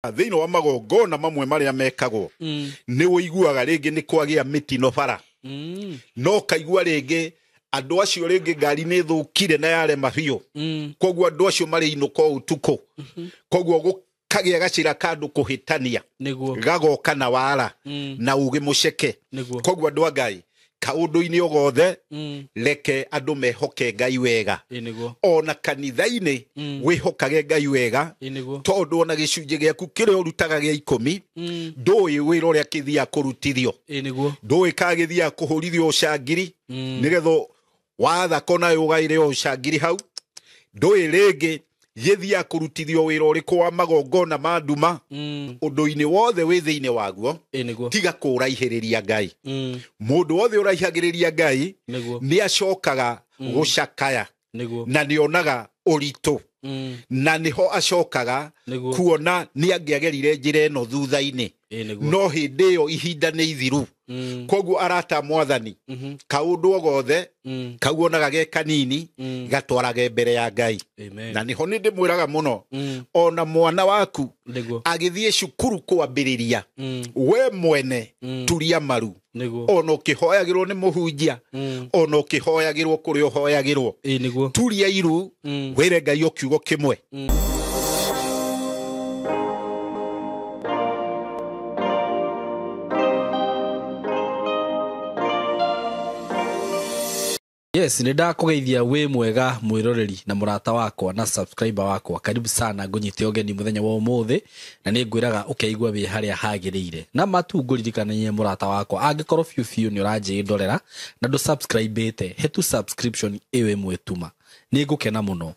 Thĩinĩ wa magongona mamwe marĩa mekagwo, nĩ ũiguaga rĩngĩ nĩ kwagĩa mĩtino bara, no ũkaigua rĩngĩ andũ acio rĩngĩ ngari nĩ thũkire na yarema biũ, koguo andũ acio marĩ inũka o ũtukũ, koguo gũkagĩa gacĩra ka andũ kũhĩtania gagoka na wara na ũgĩ mũceke. Koguo andũ a Ngai, kaũndũ-inĩ o gothe, reke andũ mehoke Ngai wega. Ĩ nĩguo. Ona kanitha-inĩ, wĩhokage Ngai wega, Ĩ nĩguo. tondũ ona gĩcunjĩ gĩaku kĩrĩa ũrutaga gĩa 10, ndũĩ wĩra ũrĩa kĩthiaga kũrutithio, Ĩ nĩguo. ndũĩ kana gĩthiaga kũhũrithio ũcangiri, nĩgetha wathaka onawe ũgaĩre o ũcangiri hau. Ndũĩ rĩngĩ gĩthiaga kũrutithio wĩra ũrĩkũ wa magongona ma nduma. Ũndũ-inĩ wothe wĩ thĩinĩ waguo, Ĩ nĩguo. tiga kũraihĩrĩria Ngai. Mũndũ wothe ũraihagĩrĩria Ngai nĩ acokaga gũcakaya na nĩ onaga ũritũ, na nĩho acokaga kuona nĩ angĩagerire njĩra ĩno thutha-inĩ, Ĩ nĩguo. no hĩndĩ ĩyo ihinda nĩ ithiru. Koguo arata Mwathani, kaũndũ o gothe kau onaga ge kanini, gatwarage mbere ya Ngai. Amen. Na nĩho nĩ ndĩmwĩraga mũno, ona mwana waku agĩthiĩ cukuru kwambĩrĩria, we mwene turia maru, ona ũkĩhoyagĩrwo nĩ mũhunjia, ona ũkĩhoyagĩrwo kũrĩa ũhoyagĩrwo, Ĩ nĩguo. turia iru, wĩre Ngai o kiugo kĩmwe. Yes, nĩ ndakũgeithia wĩ mwega mwĩroreri na mũrata wakwa na subscriber wakwa. Karibu sana, ngũnyite ũgeni mũthenya wa ũmũthĩ, na nĩ ngwĩraga ũkeigua wĩ harĩa hagĩrĩire. Na matu ngũririkanagie mũrata wakwa, angĩkorwo biũ biũ nĩ ũranjĩndorera na ndũ subscribe-ĩte, he tu subscription ĩyo ĩmwe tuma, nĩ ngũkena mũno.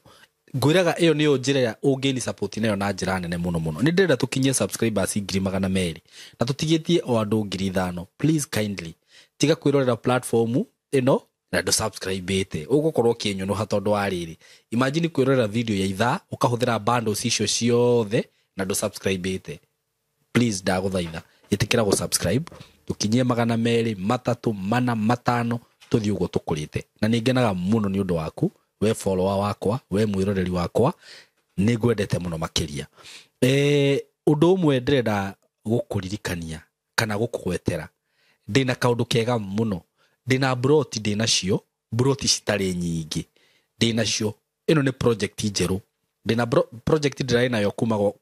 Ngwĩraga ĩyo nĩyo njĩra ĩrĩa ũngĩni support nayo na njĩra nene mũno mũno. Nĩ ndĩrenda tũkinyie subscribers 200,000 na tũtigĩtie o andũ 5,000. Please kindly tiga kwĩrorera platform ĩno na ndũ subscribe-ĩte, ũgũkorwo ũkĩnyũnũha, tondũ wa rĩrĩ, imagine kwĩrorera video ya ithaa ũkahũthĩra bundles icio ciothe na ndũ subscribe-ĩte. Please ndagũthaitha, ĩtĩkĩra gũ subscribe, tũkinyie 200, 3, 4, 5, tũthiĩ ũguo tũkũrĩte. Na nĩ ngenaga mũno nĩ ũndũ waku we follower wakwa, we mwĩroreri wakwa, nĩ ngwendete mũno makĩria. Ũndũ ũmwe ndĩrenda gũkũririkania kana gũkũgwetera, ndĩna kaũndũ kega mũno. Ndĩna broti, ndĩnacio broti citarĩ nyingĩ ndĩnacio. Ĩno nĩ project njerũ. Ndĩna project ndĩrarĩ nayo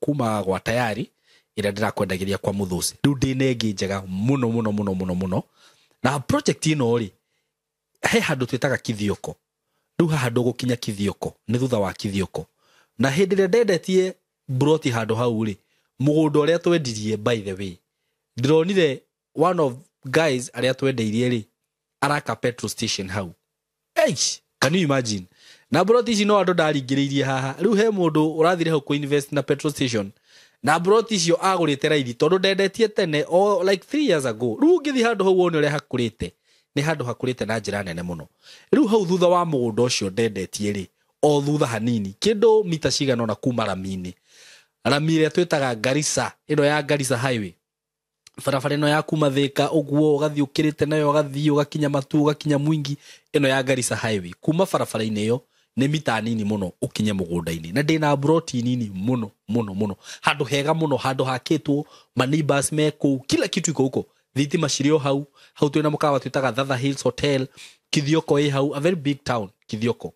kuma gwa tayari ĩrĩa ndĩrakwendagĩria kwa Mũthũci. Rĩu ndĩna ĩngĩ njega mũno mũno mũno mũno mũno. Na project ĩno rĩ, he handũ twĩtaga Kithioko. Rĩu haha ndũgũkinya Kithioko, nĩ thutha wa Kithioko. Na hĩndĩ ĩrĩa ndendetie broti handũ hau rĩ, mũgũnda ũrĩa twendirie, by the way, ndĩronire one of guys arĩa twendeirie rĩ, araka petrol station hau. Eish, can you imagine? Na broti ici no andũ ndaringĩrĩirie haha. Rĩu he mũndũ ũrathire hau kũ-invest na petrol station, na broti icio agũrĩte raithi tondũ ndendetie tene o like 3 years ago. Rĩu ũngĩthiĩ handũ hau wone ũrĩa hakũrĩte, nĩ handũ hakũrĩte na njĩra nene mũno. Rĩu hau thutha wa mũgũnda ũcio ndendetie rĩ, o thutha hanini kĩndũ mita cigana ũna kuma rami-inĩ, rami ĩrĩa twĩtaga Garissa, ĩno ya Garissa highway, barabara ĩno ya kuma Thika ũguo ũgathiĩ ũkĩrĩte nayo, ũgathiĩ ũgakinya Matu, ũgakinya Mwingi, ĩno ya Garissa highway, kuma barabara-inĩ ĩyo nĩ mita nini mũno ũkinye mũgũnda-inĩ. Na ndĩna broti nini mũno mũno mũno, handũ hega mũno, handũ hakĩtwo maneighbors me kũu, kila kitu iko huko, thitima cirĩ o hau hau. Twĩna mũkawa twĩtaga Thatha Hills Hotel. Kithioko ĩ hau, a very big town Kithioko.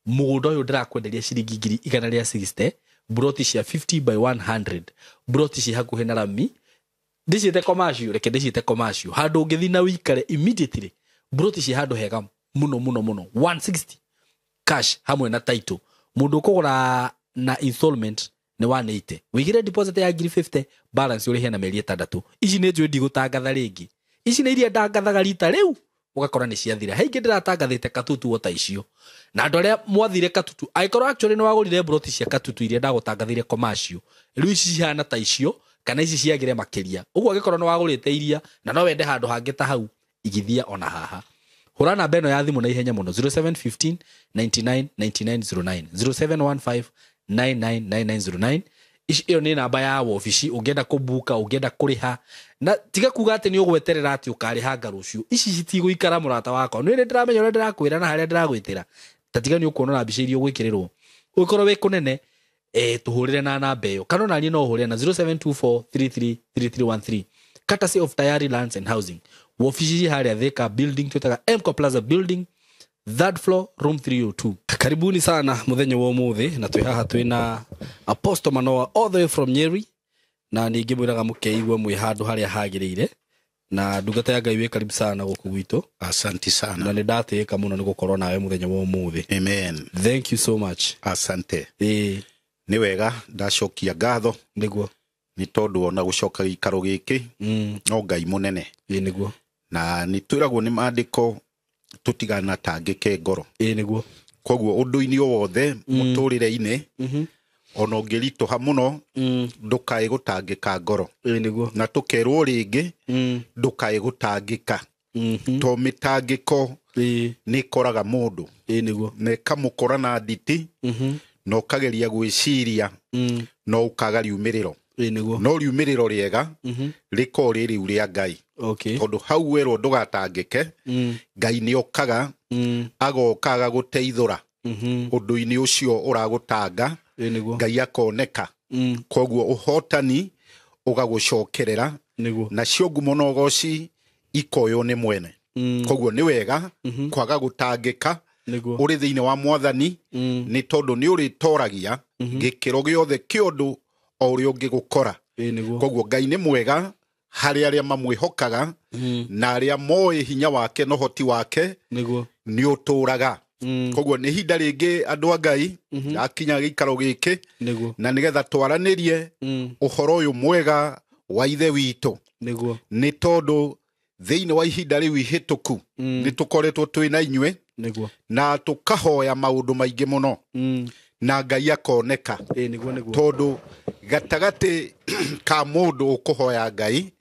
Mũgũnda ũyũ ndĩrakwenderia ciringi 160,000, broti cia 50 by 100, broti ci hakuhĩ na rami. Ndĩciĩte commercial, reke ndĩciĩte commercial, handũ ũngĩthiĩ na wĩikare immediately. Broti ci handũ hega mũno mũno mũno, 160 cash hamwe na title. Mũndũ ũkũgũra na installment nĩ 180, wĩigĩre deposit ya 50,000, balance ũrĩhe na mĩeri 6. Ici nĩ njũĩ ndigũtangatha rĩngĩ, ici nĩ iria ndangathaga rita rĩu ũgakora nĩ ciathira. He ingĩ ndĩratangathĩte Katutu o ta icio, na andũ arĩa mwathire Katutu, angĩkorwo actually nĩ wagũrire broti cia Katutu iria ndagũtangathĩire commercial, rĩu ici cihana ta icio kana ici ciagĩre makĩria ũguo. Angĩkorwo nĩ wagũrĩte iria na no wende handũ hangĩ ta hau, igithia ona haha. Hũra namba ĩno ya thimũ na ihenya mũno, 0715 99 9909, 0715 999909. Ici ĩyo nĩ namba ya wobici ũngĩenda kũbuka, ũngĩenda kũrĩha. Na tiga kuga atĩ nĩ ũgweterera atĩ ũkarĩhanga rũciũ, ici citigũikara mũrata wakwa. Nĩ ndĩramenya ũrĩa ndĩrakwĩra na harĩa ndĩragwĩtĩra, ta tiga nĩ ũkuona na mbica iria ũgwĩkĩrĩrwo ũgĩkorwo wĩ kũnene. Tuhurire na namba ĩyo kana ona niĩ no ũhũrĩre na 0724333313 courtesy of Tayari Lands and Housing. Wobici harĩa Thika building twĩtaga Mco Plaza building, third floor, room 302. Karibuni sana muthenya wa umuthi, na twĩ haha twĩna Apostle Manoa all the way from Nyeri, na ningĩ mwĩraga mũkeigua mwĩ handũ harĩa hagĩrĩire, na ndungata ya Ngai wĩ karibu sana gũkũ gwitũ. Asante sana. Na nĩ ndatĩĩka mũno nĩ gũkorwo nawe mũthenya wa ũmũthĩ. Amen. Thank you so much. Asante. Nĩ wega ndacokia ngatho. Nĩguo. Nĩ tondũ ona gũcoka gĩikaro gĩkĩ no Ngai mũnene. Nĩguo. Na nĩ twĩragwo nĩ maandĩko tũtiganatangĩke ngoro. Nĩguo. Koguo ũndũ-inĩ o wothe mũtũrĩre-inĩ ona ũngĩritũha mũno ndũkae gũtangĩka ngoro. Nĩguo. Na tũkerwo rĩngĩ ndũkae gũtangĩka. To mĩtangĩko nĩ ĩkoraga mũndũ. Nĩguo. Na ĩkamũkora na nditi na ũkageria gwĩciria no ũkaga riumĩrĩro. Nĩguo. No riumĩrĩro rĩega rĩkorwo rĩ rĩu rĩa Ngai. Tondũ hau werwo ndũgatangĩke, Ngai nĩ okaga agoka agagũteithũra ũndũ-inĩ ũcio ũragũtanga. Ngai akoneka. Koguo ũhotani ũgagũcokerera. Nacio ngumo na ũgoci ikoywo nĩ mwene. Koguo nĩ wega kwaga gũtangĩka ũrĩ thĩinĩ wa mwathani, nĩ tondũ nĩ ũrĩtoragia gĩkĩro gĩothe kĩa ũndũ o ũrĩa ũngĩgũkora. Koguo Ngai nĩ mwega harĩ arĩa mamwĩhokaga na arĩa moĩ hinya wake na ũhoti wake nĩ ũtũraga. Koguo nĩ ihinda rĩngĩ andũ a Ngai ndakinya gĩikaro gĩkĩ na nĩgetha twaranĩrie ũhoro ũyũ mwega wa Ithe witũ. Nĩ tondũ thĩinĩ wa ihinda rĩu ihĩtũku nĩ tũkoretwo twĩ na inyuĩ na tũkahoya maũndũ maingĩ mũno na Ngai akoneka. Tondũ gatagatĩ ka mũndũ ũkũhoya Ngai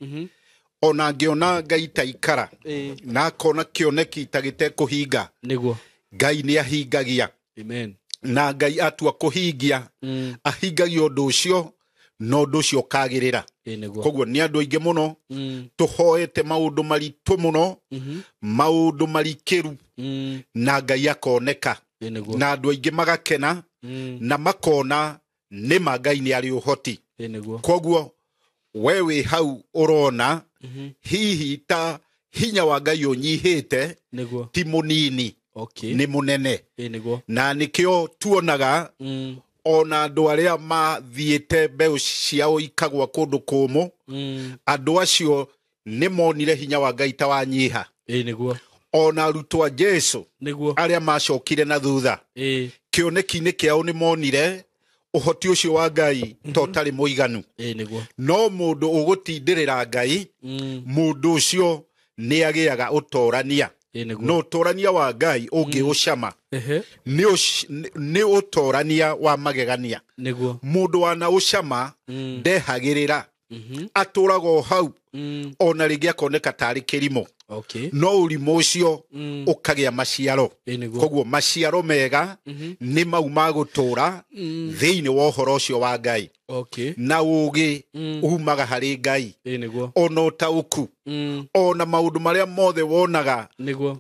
ona angĩona Ngai ta ikara na akona kĩoneki ta gĩtekũhinga, Ngai nĩ ahingagia. Amen. Na Ngai atua kũhingia ahingagia ũndũ ũcio na ũndũ ũcio ũkagĩrĩra. Koguo nĩ andũ aingĩ mũno tũhoete maũndũ maritũ mũno, maũndũ marikĩru na Ngai akoneka. Na andũ aingĩ magakena na makona nĩ ma Ngai nĩ arĩ ũhoti. Koguo we wĩ hau ũrona hihi ta hinya wa Ngai ũnyihĩte ti mũnini, nĩ mũnene. Na nĩkĩo tuonaga ona andũ arĩa mathiĩte mbeũ ciao ikagwa kũndũ kũmũ, andũ acio nĩ monire hinya wa Ngai ta wanyiha. Ona arutwo a Jesu arĩa macokire na thutha kĩoneki-inĩ kĩao nĩ monire ũhoti ũcio wa Ngai to ũtarĩ mũiganu. No mũndũ ũgũtindĩrĩra Ngai, mũndũ ũcio nĩ agĩaga ũtorania. No ũtorania wa Ngai ũngĩũcama nĩ ũtorania wa magegania. Mũndũ wana ũcama ndehagĩrĩra, atũraga o hau ona rĩngĩ akoneka tarĩ kĩrimũ. No ũrimũ ũcio ũkagĩa maciaro. Koguo maciaro mega nĩ mau ma gũtũra thĩinĩ wa ũhoro ũcio wa Ngai. Na ũũgĩ umaga harĩ Ngai, ona ũtaũku, ona maũndũ marĩa mothe wonaga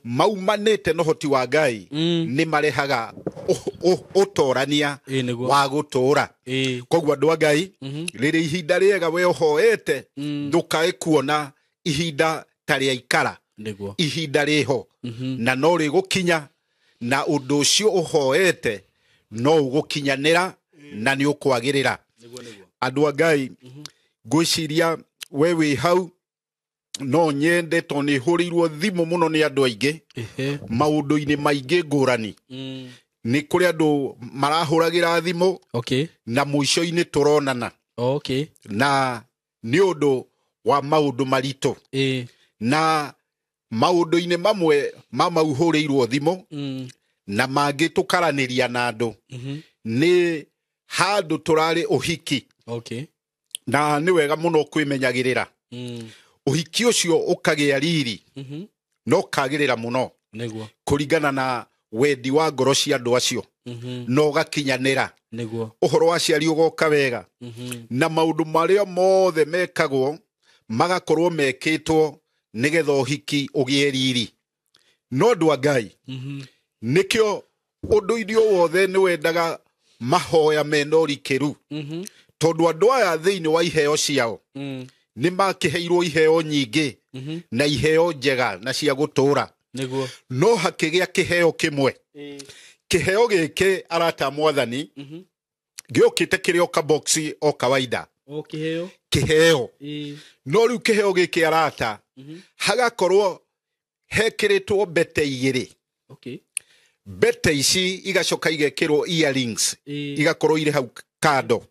maumanĩte na ũhoti wa Ngai nĩ marehaga ũtorania wa gũtũra. Koguo andũ a Ngai, rĩrĩ ihinda rĩega we ũhoete ndũkae kuona ihinda ta rĩa ikara, ihinda rĩho na no rĩgũkinya, na ũndũ ũcio ũhoete no ũgũkinyanĩra na nĩ ũkwagĩrĩra. Andũ a Ngai, ngwĩciria we wĩ hau no nyende tondũ nĩ hũrĩirwo thimũ mũno nĩ andũ aingĩ maũndũ-inĩ maingĩ ngũrani. Nĩ kũrĩ andũ marahũragĩra thimũ na mũico-inĩ tũronana na nĩ ũndũ wa maũndũ maritũ. Na maũndũ-inĩ mamwe ma mau hũrĩirwo thimũ na mangĩ tũkaranĩria na andũ nĩ handũ tũrarĩ ũhiki. Na nĩ wega mũno kwĩmenyagĩrĩra. Ũhiki ũcio ũkagĩa riri no ũkagĩrĩra mũno kũringana na wendi wa ngoro cia andũ acio no ũgakinyanĩra. Ũhoro wa aciari ũgoka wega na maũndũ marĩa mothe mekagwo magakorwo mekĩtwo nĩgetha ũhiki ũgĩe riri. No andũ a Ngai, nĩkĩo ũndũ-inĩ o wothe nĩ wendaga Mahoya mena ũrikĩru. Tondũ andũ aya thĩinĩ wa iheo ciao nĩ makĩheirwo iheo nyingĩ na iheo njega na cia gũtũũra. Nĩguo. No hakĩgĩa kĩheo kĩmwe. Kĩheo gĩkĩ, arata mwathani, gĩũkĩte kĩrĩ o kaboksi o kawaida. O kĩheo. Kĩheo. No rĩu kĩheo gĩkĩ, arata, hagakorwo hekĩrĩtwo mbete igĩrĩ. Mbete ici igacoka igekĩrwo earrings, igakorwo irĩ hau kando,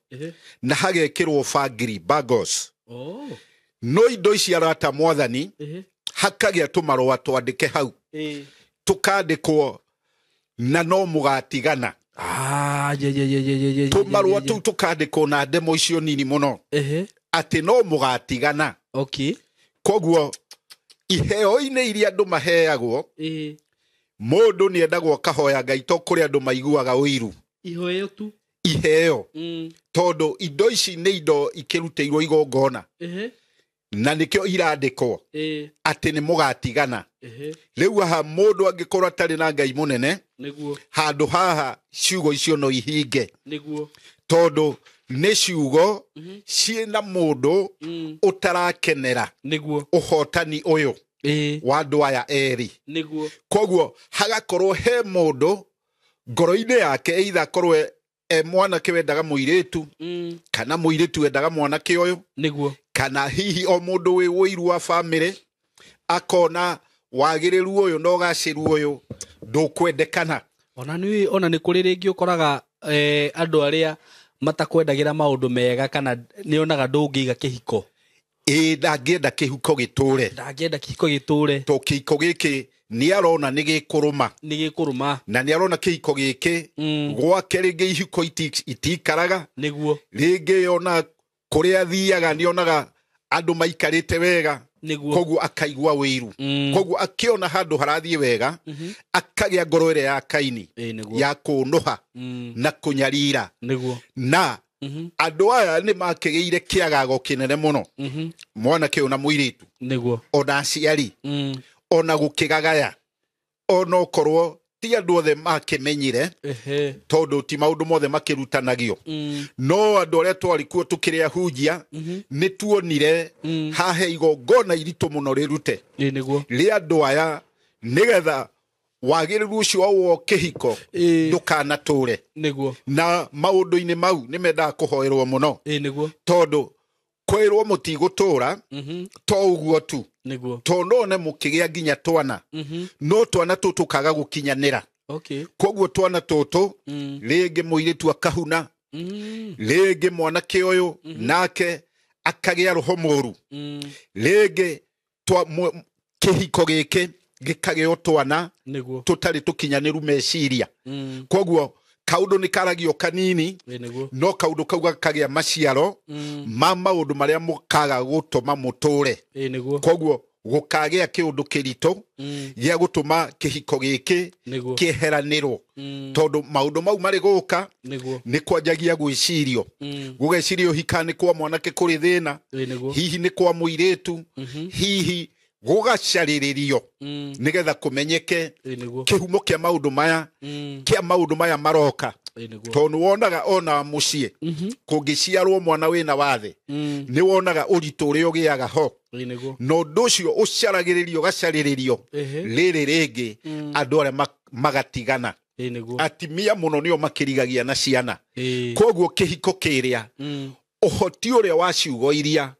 na hagekĩrwo bangiri, bangles. Oh. No indo ici, arata mwathani, hakagĩa tũmarũa twandĩke hau, tũkandĩkwo na no mũgatigana. Ah, ye ye ye ye ye ye. Tũmarũa tũu tũkandĩkwo na ndemo icio nini mũno atĩ no mũgatigana. Koguo iheo-inĩ iria andũ maheagwo, mũndũ nĩ endagwo akahoya Ngai, to kũrĩ andũ maiguaga ũiru. Iheo tu. Iheo. Tondũ indo ici nĩ indo ikĩrutĩirwo igongona, na nĩkĩo irandĩkwo atĩ nĩ mũgatigana. Rĩu haha mũndũ angĩkorwo atarĩ na Ngai mũnene, handũ haha ciugo icio no ihinge, tondũ nĩ ciugo ciĩna mũndũ ũtarakenera ũhotani ũyũ wa andũ aya erĩ. Koguo hagakorwo he mũndũ ngoro-inĩ yake, either akorwo e mwanake wendaga mũirĩtu, kana mũirĩtu wendaga mwanake ũyũ, kana hihi o mũndũ wĩ ũiru wa bamĩrĩ akona wagĩrĩru ũyũ na ũgacĩru ũyũ ndũkwendekana. Ona nĩ ona nĩ kũrĩ rĩngĩ ũkoraga andũ arĩa matakwendagĩra maũndũ mega, kana nĩ onaga ndũngĩiga kĩhiko. Ĩ, ndangĩenda kĩhiko gĩtũre. Ndangĩenda kĩhiko gĩtũre. To kĩhiko gĩkĩ nĩ arona nĩ gĩkũrũma. Nĩ gĩkũrũma. Na nĩ arona kĩhiko gĩkĩ gwake rĩngĩ ihiko itikaraga. Rĩngĩ ona kũrĩa athiaga nĩ onaga andũ maikarĩte wega. Koguo akaigua wĩiru. Koguo akĩona handũ harathiĩ wega, akagĩa ngoro ĩrĩa ya Kaini, ya kũnũha na kũnyarira. Na andũ aya nĩ makĩgĩire kĩagago kĩnene mũno, mwanake ũyũ na mũirĩtu, ona aciari, ona gũkĩgagaya, ona okorwo ti andũ othe makĩmenyire, tondũ ti maũndũ mothe makĩrutanagio. No andũ arĩa twarĩ kuo tũkĩrĩ ahunjia nĩ tuonire hahe igongona iritũ mũno rĩrute rĩa andũ aya, nĩgetha wagĩrĩru ũcio wa kĩhiko ndũkanatũre. Na maũndũ-inĩ mau nĩ mendaga kũhoerwo mũno, tondũ kwĩrwo mũtigũtũra to ũguo tu, tondũ no one mũkĩgĩa nginya twana, no twana tũtũ tũkaga gũkinyanĩra. Koguo twana tũtũ, rĩngĩ mũirĩtu akahuna, rĩngĩ mwanake ũyũ nake akagĩa roho mũru, rĩngĩ kĩhiko gĩkĩ gĩkagĩo twana tũtarĩ tũkinyanĩru meciria. Koguo kaũndũ nĩ karagio kanini, no kaũndũ kau gakagĩa maciaro ma maũndũ marĩa mũkaga gũtũma mũtũre. Koguo gũkagĩa kĩũndũ kĩritũ gĩa gũtũma kĩhiko gĩkĩ kĩeheranĩrwo, tondũ maũndũ mau marĩ gũka nĩ kwanjagia gwĩcirio, gũgecirio hika nĩ kwa mwanake kũrĩ thĩna, hihi nĩ kwa mũirĩtu, hihi gũgacarĩrĩrio nĩgetha kũmenyeke kĩhumo kĩa maũndũ maya, kĩa maũndũ maya maroka. Tondũ wonaga ona mũciĩ kũngĩciarwo mwana wĩna wathe, nĩ wonaga ũritũ ũrĩa ũgĩaga ho, na ũndũ ũcio ũcaragĩrĩrio ũgacarĩrĩrio rĩrĩ rĩngĩ andũ arĩa magatigana. Atimia mũno nĩo makĩrigagia na ciana. Koguo kĩhiko kĩrĩa ũhoti ũrĩa wa ciugo iria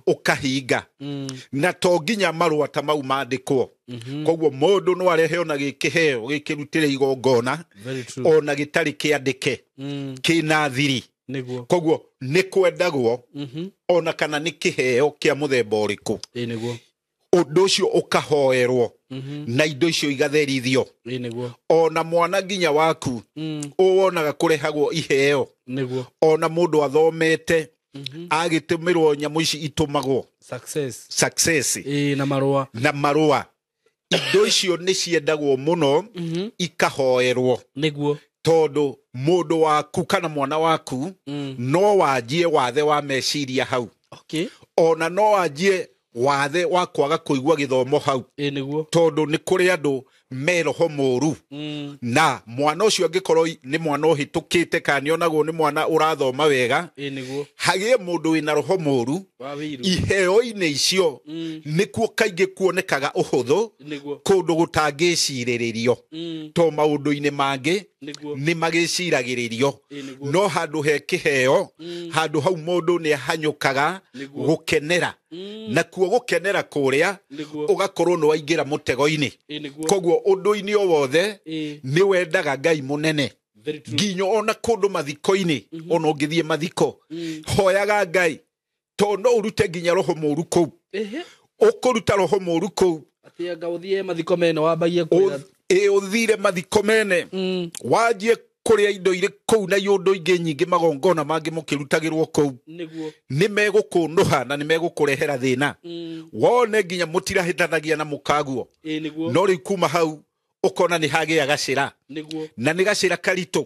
ũkahinga, na to nginya marũa ta mau mandĩkwo. Koguo mũndũ no arehe ona gĩkĩheo gĩkĩrutĩre igongona ona gĩtarĩ kĩandĩke, kĩna thiri. Koguo nĩ kwendagwo ona kana nĩ kĩheo kĩa mũthemba ũrĩkũ, ũndũ ũcio ũkahoerwo na indo icio igatherithio. Ona mwana nginya waku ũwonaga kũrehagwo iheo, ona mũndũ athomete agĩtũmĩrwo nyamũ ici itũmagwo success na marũa, na marũa. Indo icio nĩ ciendagwo mũno ikahoerwo, tondũ mũndũ waku kana mwana waku no wanjie wathe wa meciria hau, ona no wanjie wathe wa kwaga kũigua gĩthomo hau, tondũ nĩ kũrĩ andũ me roho mũru. Na mwana ũcio angĩkorwo nĩ mwana ũhĩtũkĩte kana nĩonagwo nĩ mwana ũrathoma wega, Ĩ nĩguo. hagĩe mũndũ wĩna roho mũru Wa wĩiru. iheo-inĩ icio nĩkuo kaingĩ kuonekaga ũhũthũ Nĩguo. kũndũ gũtangĩcirĩrĩrio to maũndũ-inĩ mangĩ Nĩguo. nĩ magĩciragĩrĩrio. Ĩ nĩguo. No handũ he kĩheo, handũ hau mũndũ nĩ ahanyũkaga Nĩguo. gũkenera, nakuo gũkenera kũrĩa Nĩguo. ũgakorwo nĩ waingĩra mũtego-inĩ. Ĩ nĩguo. Koguo ũndũ-inĩ o wothe Ĩ. nĩ wendaga Ngai mũnene. Very true. Nginya ona kũndũ mathiko-inĩ, ona ũngĩthiĩ mathiko, hoyaga Ngai to no ũrute nginya roho mũru kũu. Ehe. Ũkũruta roho mũru kũu, Atĩ anga ũthiĩ mathiko mene wambagie kwĩra. Ĩ ũthire mathiko mene, wanjie kũrĩa indo irĩ kũu na iũndũ ingĩ nyingĩ, magongona mangĩ mũkĩrutagĩrwo kũu, Nĩguo. nĩ megũkũnũha na nĩ megũkũrehera thĩna. Wone nginya mũtirahĩtanagia na mũkaguo. Ĩ nĩguo. No rĩu kuma hau ũkona nĩ hagĩa gacĩra, Nĩguo. na nĩ gacĩra karitũ,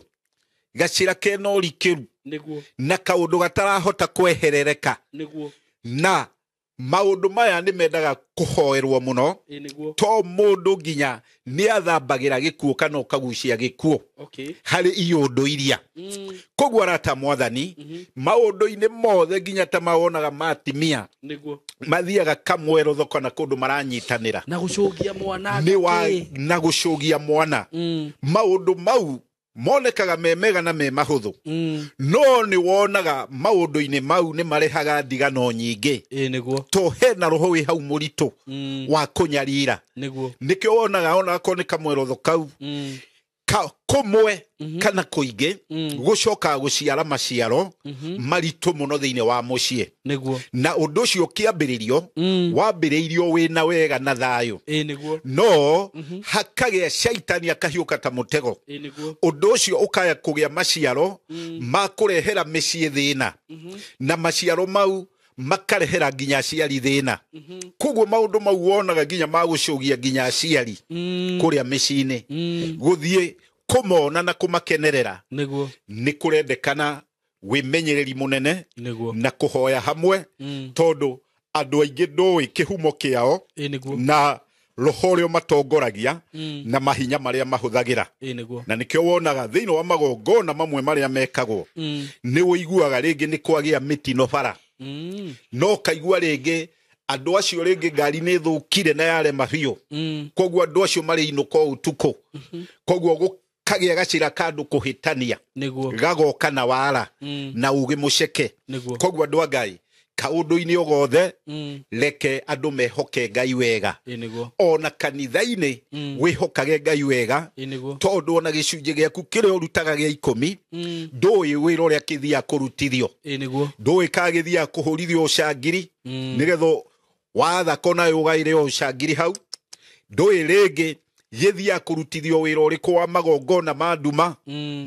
gacĩra kena ũrikĩru Nĩguo. na kaũndũ gatarahota kweherereka. Nĩguo. Na maũndũ maya nĩ mendaga kũhoerwo mũno, Ĩ nĩguo. to mũndũ nginya nĩ athambagĩra gĩkuũ kana ũkagucia gĩkuũ Okay. harĩ iũndũ iria. Koguo arata mwathani, maũndũ-inĩ mothe nginya ta mawonaga matimia Nĩguo. mathiaga kamwero thoko na kũndũ maranyitanĩra Na gũcũgia mwana. nĩ wa na gũcũgia mwana. Maũndũ mau monekaga me mega na me mahũthũ, no nĩ wonaga maũndũ-inĩ mau nĩ marehaga ndigano nyingĩ, Ĩ nĩguo. to hena roho wĩ hau mũritũ wa kũnyarira. Nĩguo. Nĩkĩo wonaga onakorwo nĩ kamwerotho kau kũmwe kana kũingĩ gũcokaga gũciara maciaro maritũ mũno thĩinĩ wa mũciĩ. Nĩguo. Na ũndũ ũcio ũkĩambĩrĩrio, wambĩrĩirio wĩna wega na thayũ, Ĩ nĩguo. no hakagĩa caitani akahiũka ta mũtego. Ĩ nĩguo. Ũndũ ũcio ũkaya kũgĩa maciaro ma kũrehera mĩciĩ thĩna, na maciaro mau makarehera nginya aciari thĩna. Koguo maũndũ mau wonaga nginya ma gũcũgia nginya aciari kũrĩa mĩciĩ-inĩ, gũthiĩ kũmona na kũmakenerera, Nĩguo. nĩ kũrendekana wĩmenyereri mũnene Nĩguo. na kũhoya hamwe, tondũ andũ aingĩ ndũĩ kĩhumo kĩao Ĩ nĩguo. na roho ũrĩa matongoragia na mahinya marĩa mahũthagĩra. Ĩ nĩguo. Na nĩkĩo wonaga thĩinĩ wa magongona mamwe marĩa mekagwo, nĩ ũiguaga rĩngĩ nĩ kwagĩa mĩtino bara, no ũkaigua rĩngĩ andũ acio rĩngĩ ngari nĩ ĩthũkire na yarema biũ, koguo andũ acio marĩ inũka o ũtukũ, koguo gũkagĩa gacĩra ka andũ kũhĩtania, Nĩguo. gagoka na wara na ũgĩ mũceke. Nĩguo. Koguo andũ a Ngai, kaũndũ-inĩ o gothe, reke andũ mehoke Ngai wega. Ĩ nĩguo. Ona kanitha-inĩ wĩhokage Ngai wega, Ĩ nĩguo. tondũ ona gĩcunjĩ gĩaku kĩrĩa ũrutaga gĩa ikũmi, ndũĩ wĩra ũrĩa kĩthiaga kũrutithio, Ĩ nĩguo. ndũĩ kana gĩthiaga kũhũrithio ũcangiri nĩgetha wathaka onawe ũgaĩre ũcangiri hau, ndũĩ rĩngĩ gĩthiaga kũrutithio wĩra ũrĩkũ wa magongona ma nduma,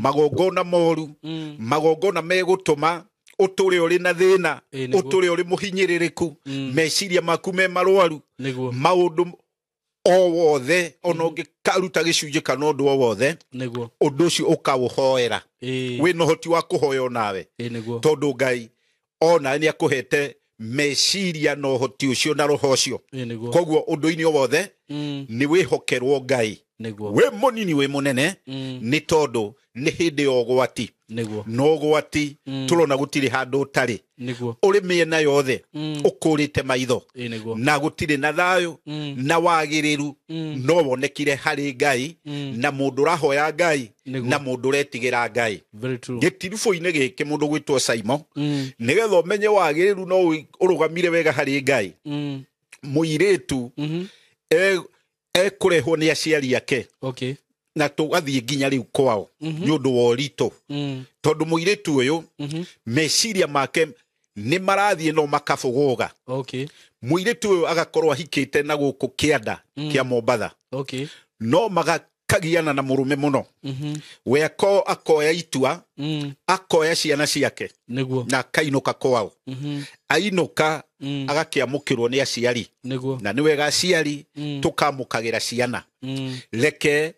magongona moru, magongona megũtũma ũtũre ũrĩ na thĩna, Ĩ nĩguo. ũtũre ũrĩ mũhinyĩrĩrĩku, meciria maku me marwaru, Nĩguo. maũndũ o wothe ona ũngĩkaruta gĩcunjĩ kana ũndũ o wothe, Nĩguo. ũndũ ũcio ũkaũhoera, Ĩ. wĩna ũhoti wa kũhoya onawe, Ĩ nĩguo. tondũ Ngai onawe nĩ akũhete meciria na ũhoti ũcio na roho ũcio. Ĩ nĩguo. Koguo ũndũ-inĩ o wothe nĩ wĩhokerwo Ngai, Nĩguo. wĩ mũnini wĩ mũnene, nĩ tondũ nĩ hĩndĩ ya ũgwati, Nĩguo. na ũgwati tũrona gũtirĩ handũ ũtarĩ, Nĩguo. ũrĩ mĩena yothe ũkũrĩte maitho, Ĩ nĩguo. na gũtirĩ na thayũ na wagĩrĩru no wonekire harĩ Ngai na mũndũ ũrahoya Ngai Nĩguo. na mũndũ ũretigĩra Ngai. Very true. Gĩtiribũ-inĩ gĩkĩ mũndũ gwĩtwo Simon, nĩgetha ũmenye wagĩrĩru no ũrũgamire wega harĩ Ngai, mũirĩtu ekũrehwo nĩ aciari ake, Okay. na tũgathiĩ nginya rĩu kwao nĩ ũndũ wa ũritũ, tondũ mũirĩtu ũyũ meciria make nĩ marathiĩ no makabũgũga. Okay. Mũirĩtu ũyũ agakorwo ahikĩte na gũkũ kĩanda kĩa Mombatha, Okay. no magakagiana na mũrũme mũno. We akoya itua, akoya ciana ciake Nĩguo. na akainũka kwao. Ainũka agakĩamũkĩrwo nĩ aciari, Nĩguo. na nĩ wega aciari tũkamũkagĩra ciana. Reke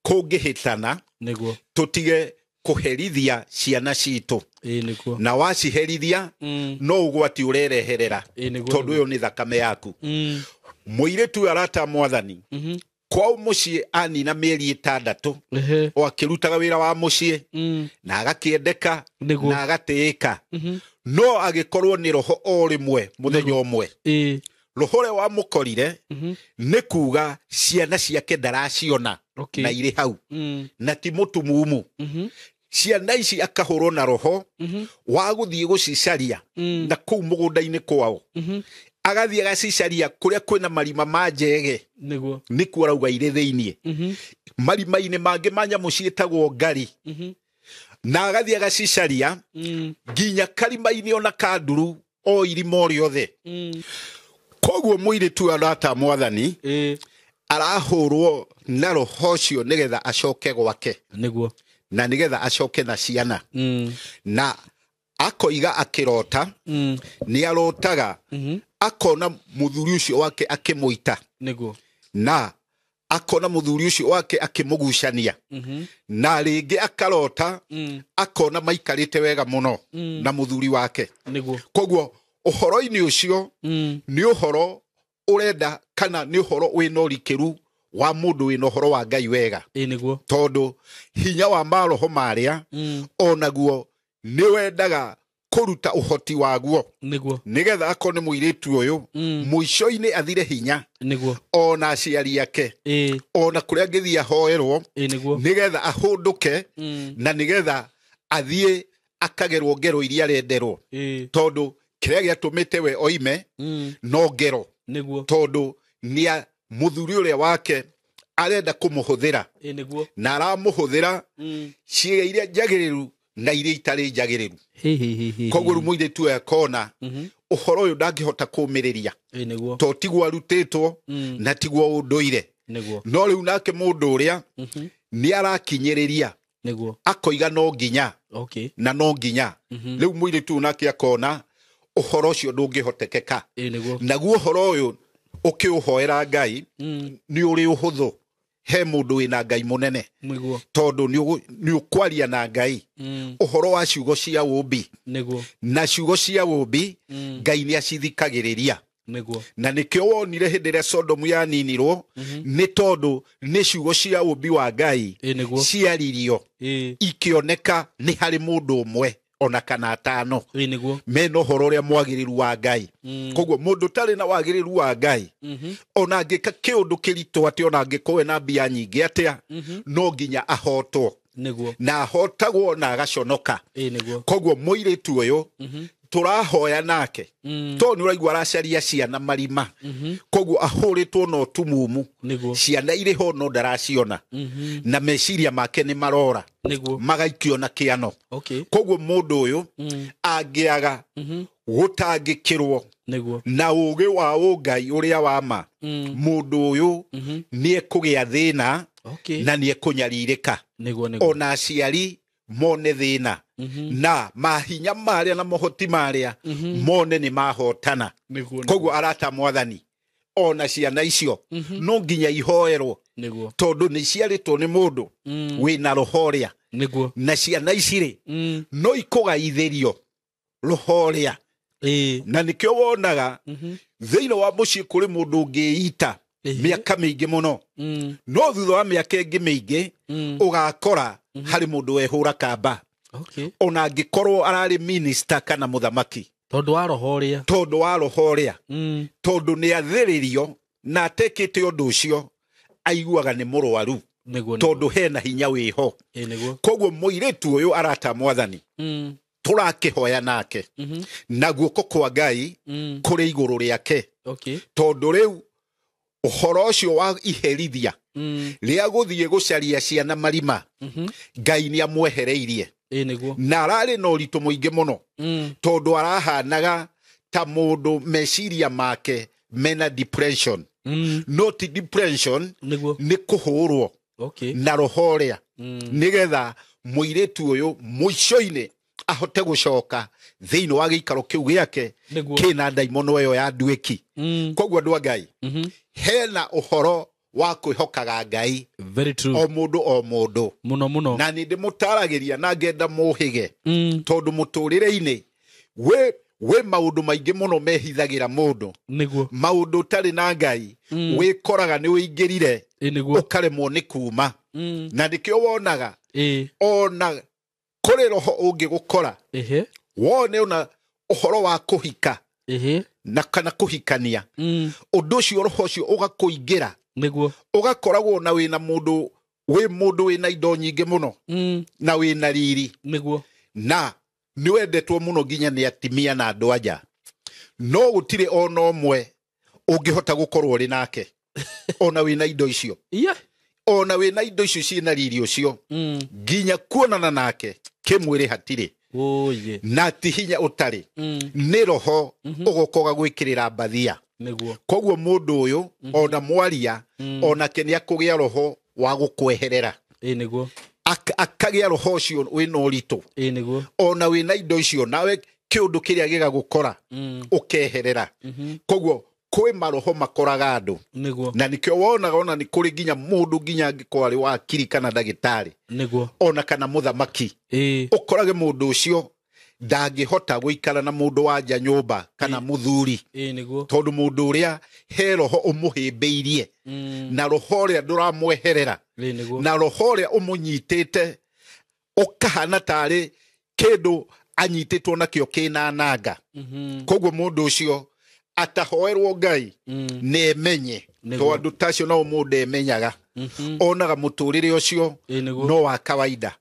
kũngĩhĩtana Nĩguo. tũtige kũherithia ciana citũ, Ĩ nĩguo. na waciherithia no ũgwati ũrereherera, Ĩ nĩguo. tondũ ĩyo nĩ thakame yaku. Mũirĩtu ũyũ arata mwathani, Kwao mũciĩ anina mĩeri 6 o akĩrutaga wĩra wa mũciĩ na agakĩendeka na agatĩĩka, no agĩkorwo nĩ roho o rĩmwe mũthenya ũmwe. Roho ũrĩa wamũkorire nĩ kuga ciana ciake ndaraciona na irĩ hau na ti mũtumumu. Ciana ici akahũrwo na roho wa gũthiĩ gũcicaria na kũu mũgũnda-inĩ kwao, agathiĩ agacicaria kũrĩa kwĩna marima ma njege, nĩkuo arauga irĩ thĩiniĩ, marima-inĩ mangĩ ma nyamũ ciĩtagwo ngari, na agathiĩ agacicaria nginya karima-inĩ ona kanduru o irima o rĩothe. Koguo mũirĩtu arata mwathani arahũrwo na roho ũcio nĩgetha acoke gwake, nĩguo, na nĩgetha acoke na ciana. Na akoiga akĩrota, nĩ arotaga akona mũthuri ũcio wake akĩmũita, nĩguo, na akona mũthuri ũcio wake akĩmũgucania, na rĩngĩ akarota akona maikarĩte wega mũno na mũthuri wake, nĩguo. Koguo ũhoro-inĩ ũcio nĩ ũhoro ũrenda kana nĩ ũhoro wĩna ũrikĩru wa mũndũ wĩna ũhoro wa Ngai wega, nĩguo, tondũ hinya wa maroho marĩa onaguo nĩ wendaga kũruta ũhoti waguo, nĩguo, nĩgetha akorwo nĩ mũirĩtu ũyũ mũico-inĩ athire hinya, nĩguo, ona aciari ake, ona kũrĩa angĩthiĩ ahoerwo, nĩguo, nĩgetha ahũndũke, na nĩgetha athiĩ akagerwo ngero iria arenderwo, tondũ kĩrĩa gĩatũmĩte we oime no ngero, nĩguo, tondũ nĩ mũthuri ũrĩa wake arenda kũmũhũthĩra, nĩguo, na aramũhũthĩra ciĩga iria njagĩrĩru na iria itarĩ njagĩrĩru. Koguo rĩu mũirĩtu ũyũ akona ũhoro ũyũ ndangĩhota kũũmĩrĩria, nĩguo, to tiguo arutĩtwo na tiguo ũndũire, nĩguo, no rĩu nake mũndũ ũrĩa nĩ arakinyĩrĩria, nĩguo, akoiga no nginya na no nginya. Rĩu mũirĩtu ũyũ nake akona ũhoro ũcio ndũngĩhotekeka, nĩguo, naguo ũhoro ũyũ ũkĩũhoera Ngai nĩ ũrĩ ũhũthũ he mũndũ wĩna Ngai mũnene, nĩguo, tondũ nĩ ũkwaria na Ngai ũhoro wa ciugo cia ũmbi, nĩguo, na ciugo cia ũmbi Ngai nĩ acithikagĩrĩria, nĩguo, na nĩkĩo wonire hĩndĩ ĩrĩa Sodomu yaninirwo, nĩ tondũ nĩ ciugo cia ũmbi wa Ngai ciaririo ikĩoneka nĩ harĩ mũndũ ũmwe ona kana atano nĩguo, mena ũhoro ũrĩa mwagĩrĩru wa Ngai. Koguo mũndũ ũtarĩ na wagĩrĩru wa Ngai ona angĩka kĩũndũ kĩritũ atĩa, ona angĩkorwo ena mbia nyingĩ atĩa, no nginya ahotwo, nĩguo, na ahotagwo na agaconoka. Nĩguo. Koguo mũirĩtu ũyũ tũrahoya nake, tondũ nĩ ũraigua aracaria ciana marima, koguo ahũrĩtwo na ũtumumu, nĩguo, ciana irĩ ho no ndaraciona, na meciria make nĩ marora, nĩguo, magaikio na kĩano. Koguo mũndũ ũyũ angĩaga gũtangĩkĩrwo nĩguo, na ũũgĩ wa ũngai ũrĩa wa ma, mũndũ ũyũ nĩ ekũgĩa thĩna na nĩ ekũnyarirĩka, nĩguo, nĩguo, ona aciari mone thĩna, na mahinya marĩa na mohoti marĩa mone nĩ mahotana. Nĩguo, Koguo arata mwathani, ona ciana icio no nginya ihoerwo, nĩguo, tondũ nĩ ciarĩtwo nĩ mũndũ wĩna roho ũrĩa, nĩguo, na ciana ici rĩ no ikũgaithĩrio roho ũrĩa, na nĩkĩo wonaga thĩinĩ wa mũciĩ kũrĩ mũndũ ũngĩita mĩaka mĩingĩ mũno, no thutha wa mĩaka ĩngĩ mĩingĩ ũgakora harĩ mũndũ wehũra kamba, ona angĩkorwo ararĩ minister kana mũthamaki, tondũ wa roho ũrĩa, tondũ wa roho ũrĩa, tondũ nĩ athĩrĩrio na atekĩte ũndũ ũcio aiguaga nĩ mũrwaru, nĩguo, tondũ hena hinya wĩho. Nĩguo. Koguo mũirĩtu ũyũ arata mwathani tũrakĩhoya nake, na guoko kwa Ngai kũrĩ igũrũ rĩake, tondũ rĩu ũhoro ũcio wa iherithia rĩa gũthiĩ gũcaria ciana marima, Ngai nĩ amwehereirie, nĩguo, na ararĩ na ũritũ mũingĩ mũno, tondũ arahanaga ta mũndũ meciria make mena depression, no ti depression, nĩguo, nĩ kũhũrwo na roho ũrĩa, nĩgetha mũirĩtu ũyũ mũico-inĩ ahote gũcoka thĩinĩ wa gĩikaro kĩu gĩake kĩna ndaimono ĩyo ya nduĩki. Koguo andũ a Ngai, hena ũhoro wa kwĩhokaga Ngai, Very true. o mũndũ o mũndũ, mũno mũno, na nĩ ndĩmũtaragĩria na ngenda mũhĩge, tondũ mũtũrĩre-inĩ wĩ maũndũ maingĩ mũno mehithagĩra mũndũ, nĩguo, maũndũ ũtarĩ na Ngai wĩkoraga nĩ wĩingĩrire Nĩguo. Ũkaremwo nĩ kuma. Na nĩkĩo wonaga ona kũrĩ roho ũngĩgũkora, wone ona ũhoro wa kũhika na kana kũhikania, ũndũ ũcio roho ũcio ũgakũingĩra. Nĩguo. Ũgakoragwo na wĩna mũndũ, wĩ mũndũ wĩna indo nyingĩ mũno na wĩna riri. Nĩguo. Na nĩ wendetwo mũno nginya nĩ atimia na andũ anja, no gũtirĩ ona ũmwe ũngĩhota gũkorwo ũrĩ nake ona wĩna indo icio. Ona wĩna indo icio ciĩna riri ũcio, nginya kuonana nake kĩmwĩrĩ hatirĩ. Na ti hinya ũtarĩ, nĩ roho ũgoka ũgagwĩkĩrĩra mbathia. Nĩguo. Koguo mũndũ ũyũ ona mwaria, onake nĩ akũgĩa roho wa gũkweherera. Nĩguo. Akagĩa roho ũcio wĩna ũritũ. Nĩguo. Ona wĩna indo icio, nawe kĩũndũ kĩrĩa gĩgagũkora ũkeherera. Koguo kwĩ maroho makoraga andũ. Nĩguo. Na nĩkĩo wonaga ona nĩ kũrĩ nginya mũndũ nginya angĩkorwo arĩ wakiri kana ndagĩtarĩ, Nĩguo. ona kana mũthamaki, ũkorage mũndũ ũcio ndangĩhota gũikara na mũndũ wa nja nyũmba kana mũthuri. Nĩguo. Tondũ mũndũ ũrĩa he roho ũmũhĩmbĩirie, na roho ũrĩa ndũramweherera, Nĩguo. na roho ũrĩa ũmũnyitĩte ũkahana tarĩ kĩndũ anyitĩtwo nakĩo kĩna nanga. Koguo mũndũ ũcio atahoerwo Ngai nĩ emenye, Nĩguo. tondũ tacio no mũndũ emenyaga, onaga mũtũrĩre ũcio Nĩguo. no wa kawaida.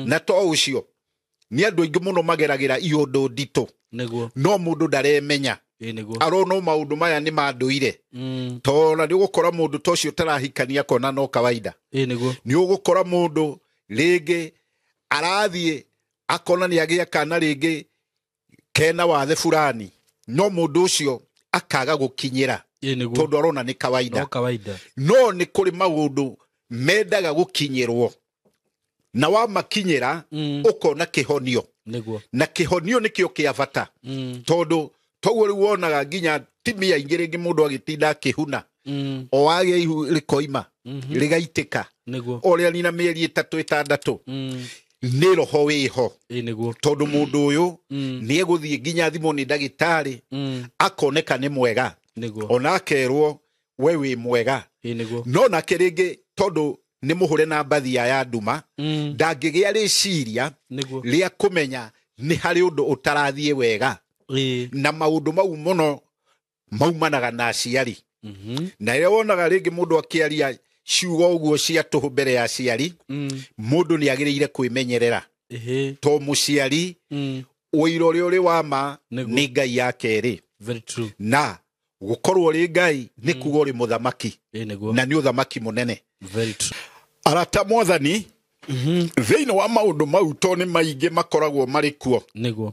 Na to ũcio nĩ andũ aingĩ mũno mageragĩra iũndũ nditũ, Nĩguo. no mũndũ ndaremenya. Nĩguo. Arona maũndũ maya nĩ mandũire. Tona nĩ ũgũkora mũndũ ta ũcio ũtarahikania akona no kawaida. Nĩguo. Nĩ ũgũkora mũndũ rĩngĩ arathiĩ akona nĩ agĩa kana rĩngĩ kena wathe fulani, no mũndũ ũcio akaga gũkinyĩra. Nĩguo. Tondũ arona nĩ kawaida. No kawaida. No nĩ kũrĩ maũndũ mendaga gũkinyĩrwo, na wamakinyĩra ũkona kĩhonio. Nĩguo. Na kĩhonio nĩkĩo kĩa bata. Tondũ toguo rĩu wonaga nginya timia ingĩ rĩngĩ mũndũ agĩtinda akĩhuna, o agĩa ihu rĩkoima, rĩgaitĩka. Nĩguo. Ũrĩa nina mĩeri 3 6, nĩ roho wĩho. Nĩguo. Tondũ mũndũ ũyũ nĩ egũthiĩ nginya thimũ nĩ ndagĩtarĩ, akoneka nĩ mwega. Nĩguo. Ona akerwo we wĩ mwega. Nĩguo. No nake rĩngĩ tondũ nĩ mũhũre na mbathia ya nduma, ndangĩgĩa rĩciria Nĩguo. rĩa kũmenya nĩ harĩ ũndũ ũtarathiĩ wega. Na maũndũ mau mũno maumanaga na aciari. Na rĩrĩa wonaga rĩngĩ mũndũ akĩaria ciugo ũguo cia tũhũ mbere ya aciari, mũndũ nĩ agĩrĩire kwĩmenyerera. To mũciari, ũira ũrĩa ũrĩ wa ma Nĩguo. nĩ Ngai ya kerĩ. Very true. Na gũkorwo ũrĩ Ngai nĩ kuga ũrĩ mũthamaki. Nĩguo. Na nĩ ũthamaki mũnene. Very true. Arata mwathani, thĩinĩ wa maũndũ mau to nĩ maingĩ makoragwo marĩ kuo. Nĩguo.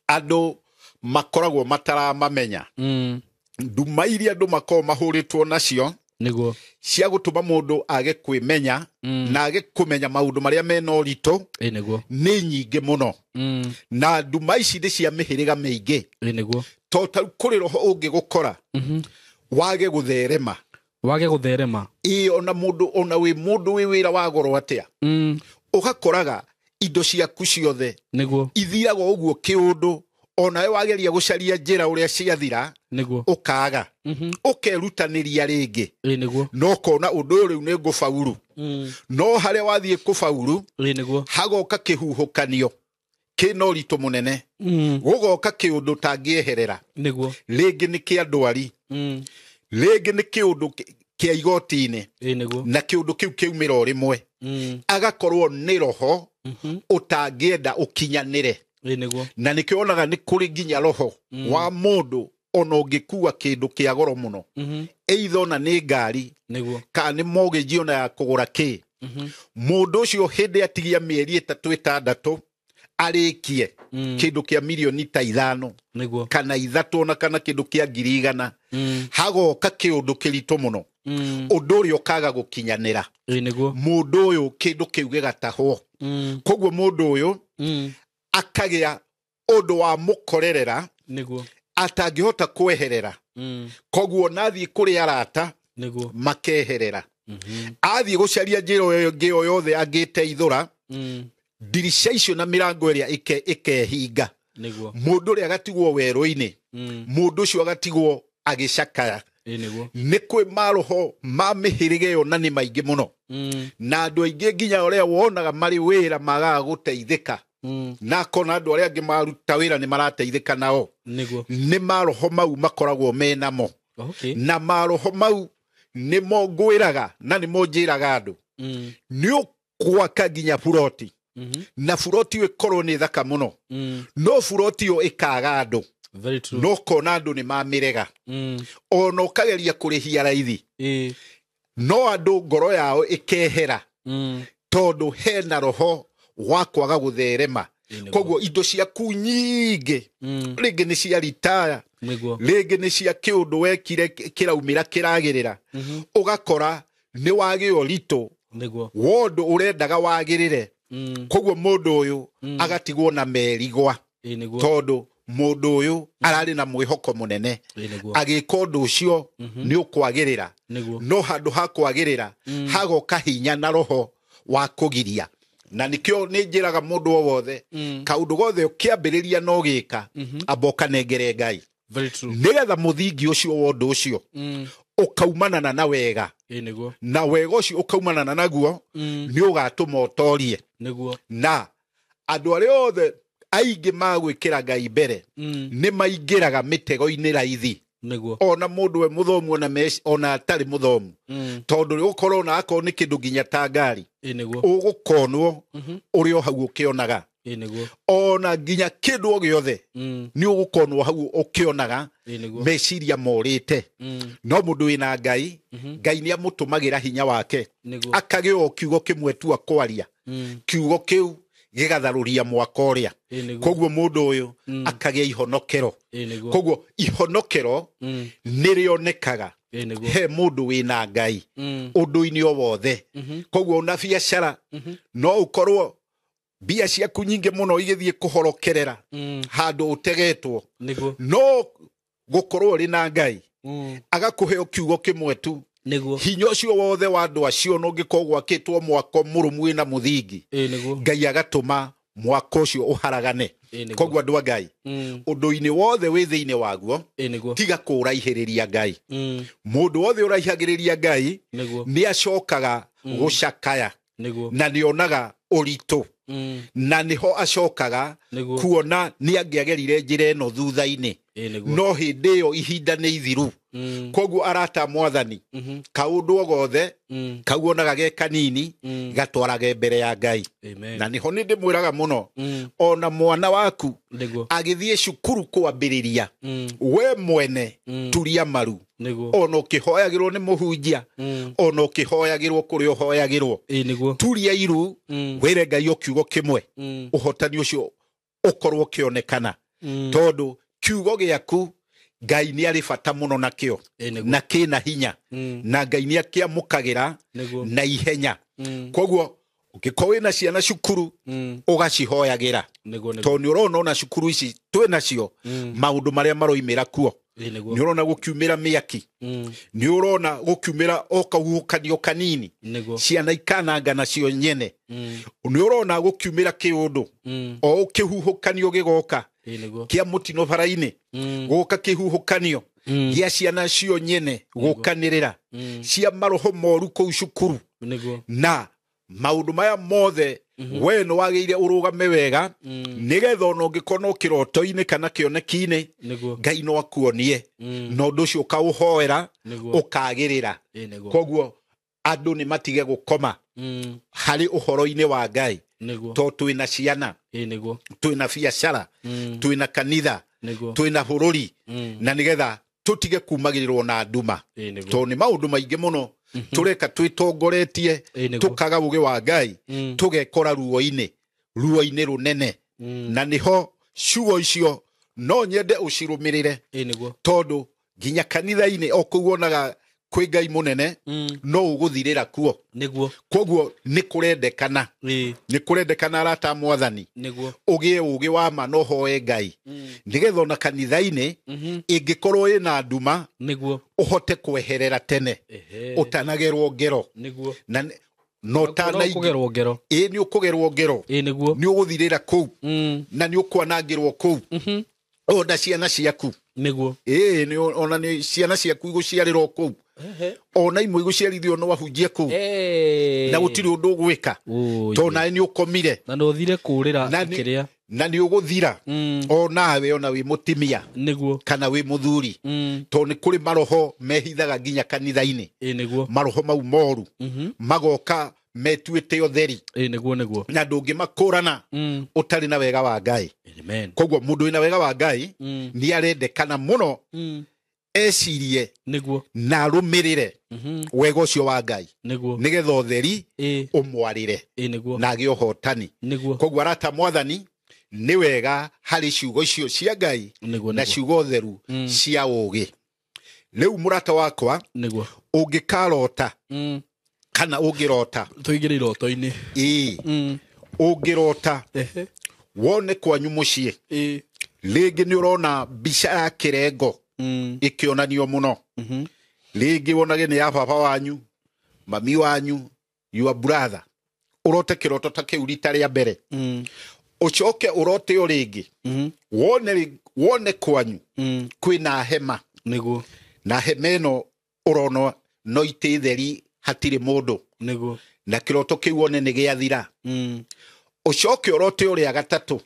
Andũ makoragwo mataramamenya. Nduma iria andũ makoragwo mahũrĩtwo nacio Nĩguo. cia gũtũma mũndũ age kwĩmenya na age kũmenya maũndũ marĩa mena ũritũ Nĩguo. nĩ nyingĩ mũno. Na nduma ici nĩ cia mĩhĩrĩga mĩingĩ. Nĩguo. To ta kũrĩ roho ũngĩgũkora wage gũtherema. Wage gũtherema. Ĩĩ, ona mũndũ, ona wĩ mũndũ wĩ wĩra wa goro atĩa, ũgakoraga indo ciaku ciothe Nĩguo. ithiraga ũguo kĩũndũ, onawe wageria gũcaria njĩra ũrĩa ciathira, Nĩguo. ũkaga. Ũkerutanĩria rĩngĩ. Nĩguo. No ũkona ũndũ ũyũ rĩu nĩ ngũbauru. No harĩa wathiĩ kũbauru, Nĩguo. hagoka kĩhuhũkanio kĩna ũritũ mũnene. Gũgoka kĩũndũ tangĩeherera. Nĩguo. Rĩngĩ nĩ kĩa ndwari. Rĩngĩ nĩ kĩũndũ kĩa igoti-inĩ. Nĩguo. Na kĩũndũ kĩu kĩaumĩra o rĩmwe. Agakorwo nĩ roho ũtangĩenda ũkinyanĩre. Nĩguo. Na nĩkĩo wonaga nĩ kũrĩ nginya roho wa mũndũ ona ũngĩkua kĩndũ kĩa goro mũno, either ona nĩ ngari Nĩguo. kana nĩ mortgage ona ya kũgũra kĩ, mũndũ ũcio hĩndĩ atigia mĩeri 3 6 arĩkie kĩndũ kĩa mirioni ta 5 Nĩguo. kana 3 ona kana kĩndũ kĩa 100,000, hagoka kĩũndũ kĩritũ mũno, ũndũ ũrĩa ũkaga gũkinyanĩra. Nĩguo. Mũndũ ũyũ kĩndũ kĩu gĩgatahwo. Koguo mũndũ ũyũ akagĩa ũndũ wa mũkorerera Nĩguo. atangĩhota kweherera. Koguo nathiĩ kũrĩ arata Nĩguo. makeherera. Athiĩ gũcaria njĩra ĩngĩ o yothe angĩteithũra, ndirica icio na mĩrango ĩrĩa ĩkehinga. Nĩguo. Mũndũ ũrĩa agatigwo werũ-inĩ, mũndũ ũcio agatigwo agĩcakaya. Ĩĩ nĩguo. Nĩ kwĩ maroho ma mĩhĩrĩga ĩyo na nĩ maingĩ mũno. Na andũ aingĩ nginya ũrĩa wonaga marĩ wĩra magaga gũteithĩka, na akona andũ arĩa angĩ maruta wĩra nĩ marateithĩka nao. Nĩguo. Nĩ maroho mau makoragwo menamo. Okay. Na maroho mau nĩmo ngwĩraga na nĩmo njĩraga andũ, nĩ ũgwaka nginya buroti, na buroti ĩyo ĩkorwo nĩ thaka mũno, no buroti ĩyo ĩkaga andũ. Very true. No kona andũ nĩ mamĩrega, ona ũkageria kũrĩhia raithi, no andũ ngoro yao ĩkehera, tondũ hena roho wa kwaga gũtherema. Ĩĩ nĩguo. Koguo indo ciaku nyingĩ, rĩngĩ nĩ cia ritaya, Nĩguo. rĩngĩ nĩ cia kĩũndũ wekire kĩraumĩra kĩragĩrĩra, ũgakora nĩ wagĩa ũritũ Nĩguo. wa ũndũ ũrendaga wagĩrĩre. Koguo mũndũ ũyũ agatigwo na merigwa, Ĩĩ nĩguo. tondũ mũndũ ũyũ ararĩ na mwĩhoko mũnene, Ĩĩ nĩguo. agĩka ũndũ ũcio nĩ ũkwagĩrĩra. Nĩguo. No handũ ha kwagĩrĩra, hagoka hinya na roho wa kũgiria. Na nĩkĩo nĩ njĩraga mũndũ o wothe, kaũndũ gothe ũkĩambĩrĩria no gĩka, amba ũkanengere Ngai, Very true. nĩgetha mũthingi ũcio wa ũndũ ũcio ũkaumanana na wega, Ĩĩ nĩguo. na wega ũcio ũkaumanana naguo nĩ ũgatũma ũtorie. Nĩguo. Na andũ arĩa othe aingĩ magwĩkĩra Ngai mbere nĩ maingĩraga mĩtego-inĩ raithi. Nĩguo. Ona mũndũ we mũthomu, ona ona atarĩ mũthomu, tondũ nĩ ũgũkorwo ona akorwo nĩ kĩndũ nginya ta ngari, Ĩĩ nĩguo. ũgũkonwo ũrĩ o hau ũkĩonaga. Ĩĩ nĩguo. Ona nginya kĩndũ o gĩothe nĩ ũgũkonwo hau ũkĩonaga. Ĩĩ nĩguo. Meciria morĩte. No mũndũ wĩna Ngai, Ngai nĩ amũtũmagĩra hinya wake, Nĩguo. akagĩa o kiugo kĩmwe tu akwaria, kiugo kĩu gĩgatharũria mwaka ũrĩa. Ĩĩ nĩguo. Koguo mũndũ ũyũ akagĩa ihonokero. Ĩĩ nĩguo. Koguo ihonokero nĩ rĩonekaga Ĩĩ nĩguo. he mũndũ wĩna Ngai ũndũ-inĩ o wothe. Koguo ona biacara, no ũkorwo mbia ciaku nyingĩ mũno igĩthiĩ kũhorokerera handũ ũtegetwo, Nĩguo. no gũkorwo ũrĩ na Ngai, agakũhe o kiugo kĩmwe tu, Nĩguo. hinya ũcio wothe wa andũ acio no ũngĩkorwo gwakĩtwo mwako mũrũmu wĩna mũthingi, Ĩĩ nĩguo. Ngai agatũma mwako ũcio ũharagane. Ĩĩ nĩguo. Koguo andũ a Ngai, ũndũ-inĩ wothe wĩ thĩinĩ waguo, Ĩĩ nĩguo. tiga kũũraihĩrĩria Ngai. Mũndũ wothe ũraihagĩrĩria Ngai Nĩguo. nĩ acokaga gũcakaya, Nĩguo. na nĩ onaga ũritũ, na nĩho acokaga Nĩguo. kuona nĩ angĩagerire njĩra ĩno thutha-inĩ, Ĩĩ nĩguo. no hĩndĩ ĩyo ihinda nĩ ithiru. Koguo arata a mwathani, kaũndũ o gothe kau onaga ge kanini, gatwarage mbere ya Ngai. Amen. Na nĩho nĩ ndĩmwĩraga mũno, ona mwana waku Nĩguo. agĩthiĩ cukuru kwambĩrĩria, we mwene turia maru, Nĩguo. ona ũkĩhoyagĩrwo nĩ mũhunjia, ona ũkĩhoyagĩrwo kũrĩa ũhoyagĩrwo, Ĩĩ nĩguo. turia iru, wĩre Ngai o kiugo kĩmwe, ũhotani ũcio ũkorwo ũkĩonekana, tondũ kiugo gĩaku Ngai nĩ arĩ bata mũno nakĩo, Ĩĩ nĩguo. na kĩna hinya, na Ngai nĩ akĩamũkagĩra Nĩguo. na ihenya. Koguo ũngĩkorwo wĩna ciana cukuru, ũgacihoyagĩra, Nĩguo nĩguo. tondũ nĩ ũrona ona cukuru ici twĩ nacio, maũndũ marĩa maroimĩra kuo, Ĩĩ nĩguo. nĩ ũrona gũkiumĩra mĩaki, nĩ ũrona gũkiumĩra o kahuhũkanio kanini, Nĩguo. ciana ikananga nacio nyene, nĩ ũrona gũkiumĩra kĩũndũ, o kĩhuhũkanio gĩgoka Ĩĩ nĩguo. kĩa mũtino bara-inĩ, gũka kĩhuhũkanio gĩa ciana cio nyene gũkanĩrĩra, cia maroho moru kũu cukuru. Nĩguo. Na maũndũ maya mothe, we nĩ wagĩrĩire ũrũgame wega, nĩgetha ona ũngĩkorwo no kĩroto-inĩ kana kĩoneki-inĩ, Nĩguo. Ngai no akuonie, na ũndũ ũcio ũkaũhoera, Nĩguo. ũkagĩrĩra. Ĩĩ nĩguo. Koguo andũ nĩ matige gũkoma harĩ ũhoro-inĩ wa Ngai, Nĩguo. tondũ twĩna ciana, Ĩĩ nĩguo. twĩna biacara, twĩna kanitha, Nĩguo. twĩna bũrũri, na nĩgetha tũtige kumagĩrĩrwo na nduma, Ĩĩ nĩguo. tondũ nĩ maũndũ maingĩ mũno tũreka twĩtongoretie, Ĩĩ nĩguo. tũkaga ũgĩ wa Ngai, tũgekora ruo-inĩ, ruo-inĩ rũnene. Na nĩho ciugo icio no nyende ũcirũmĩrĩre, Ĩĩ nĩguo. tondũ nginya kanitha-inĩ o kũu wonaga kwĩ Ngai mũnene, no ũgũthirĩra kuo. Nĩguo. Koguo nĩ kũrendekana, Ĩĩ nĩ kũrendekana, arata a mwathani, nĩguo. ũgĩe ũgĩ wa ma na ũhoe Ngai, nĩgetha ona kanitha-inĩ ĩngĩkorwo ĩna nduma, Nĩguo. ũhote kweherera tene, Ehe. ũtanagerwo ngero. Nĩguo. Na na ũtanaingĩ Kũgerwo ngero. Ĩĩ, nĩ ũkũgerwo ngero. Ĩĩ nĩguo. Nĩ ũgũthirĩra kũu, na nĩ ũkwanangĩrwo kũu, ona ciana ciaku. Nĩguo. Ĩĩ, nĩ ona nĩ ciana ciaku igũciarĩrwo kũu, ona imwe igũciarithio no ahunjie kũu, na gũtirĩ ũndũ ũgwĩka tondũ nawe nĩ ũkomire. Na nĩ ũthire kũrĩra kĩrĩa. Na nĩ ũgũthira onawe ona wĩ mũtimia. Nĩguo. Kana wĩ mũthuri, tondũ nĩ kũrĩ maroho mehithaga nginya kanitha-inĩ. Nĩguo. Maroho mau moru magoka metuĩte ũtheri. Nĩguo nĩguo. Na ndũngĩmakũrana ũtarĩ na wega wa Ngai. Amen. Koguo mũndũ wĩna wega wa Ngai nĩ arendekana mũno ecirie Nĩguo. na arũmĩrĩre wega ũcio wa Ngai. Nĩguo. Nĩgetha ũtheri ũmwarĩre. Nĩguo. Na agĩe ũhotani. Nĩguo. Koguo arata mwathani, nĩ wega harĩ ciugo icio cia Ngai na ciugo theru cia ũũgĩ. Rĩu mũrata wakwa, Nĩguo. ũngĩkarota kana ũngĩrota, tũingĩre iroto-inĩ. Ĩĩ, ũngĩrota wone kwanyu mũciĩ, rĩngĩ nĩ ũrona mbica ya kĩrengo ĩkĩonanio mũno, rĩngĩ wonage nĩ ya baba wanyu, mami wanyu, your brother, ũrote kĩroto ta kĩu rita rĩa mbere, ũcoke ũrote o rĩngĩ, wone kwanyu kwĩna hema. Nĩguo. Na hema ĩno ũrona no itĩ theri, hatirĩ mũndũ. Nĩguo. Na kĩroto kĩu wone nĩ gĩathira. Ũcoke ũrote ũrĩa gatatũ,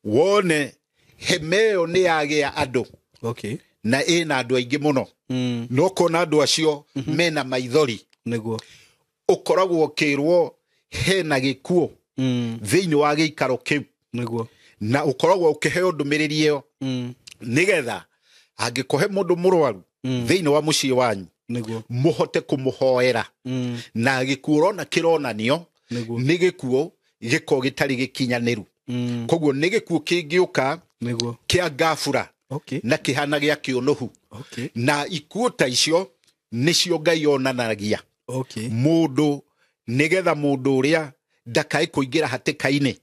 wone hema ĩyo nĩ yagĩa andũ. Okay. Na ĩna andũ aingĩ mũno. No kona andũ acio mena maithori. Nĩguo. Ũkoragwo ũkĩrwo hena gĩkuũ thĩinĩ wa gĩikaro kĩu. Nĩguo. Na ũkoragwo ũkĩheo ndũmĩrĩri ĩyo nĩgetha angĩkũhe mũndũ mũrwaru thĩinĩ wa mũciĩ wanyu, Nĩguo. mũhote kũmũhoera. Na gĩkuũ ũrona kĩronanio nĩ gĩkuũ gĩkoragwo gĩtarĩ gĩkinyanĩru. Koguo nĩ gĩkuũ kĩngĩũka Nĩguo. kĩa ngabura Okay. na kĩhana gĩa kĩũnũhu. Okay. Na ikuũ ta icio nĩcio Ngai onanagia Okay. mũndũ, nĩgetha mũndũ ũrĩa ndakae kũingĩra hatĩka-inĩ.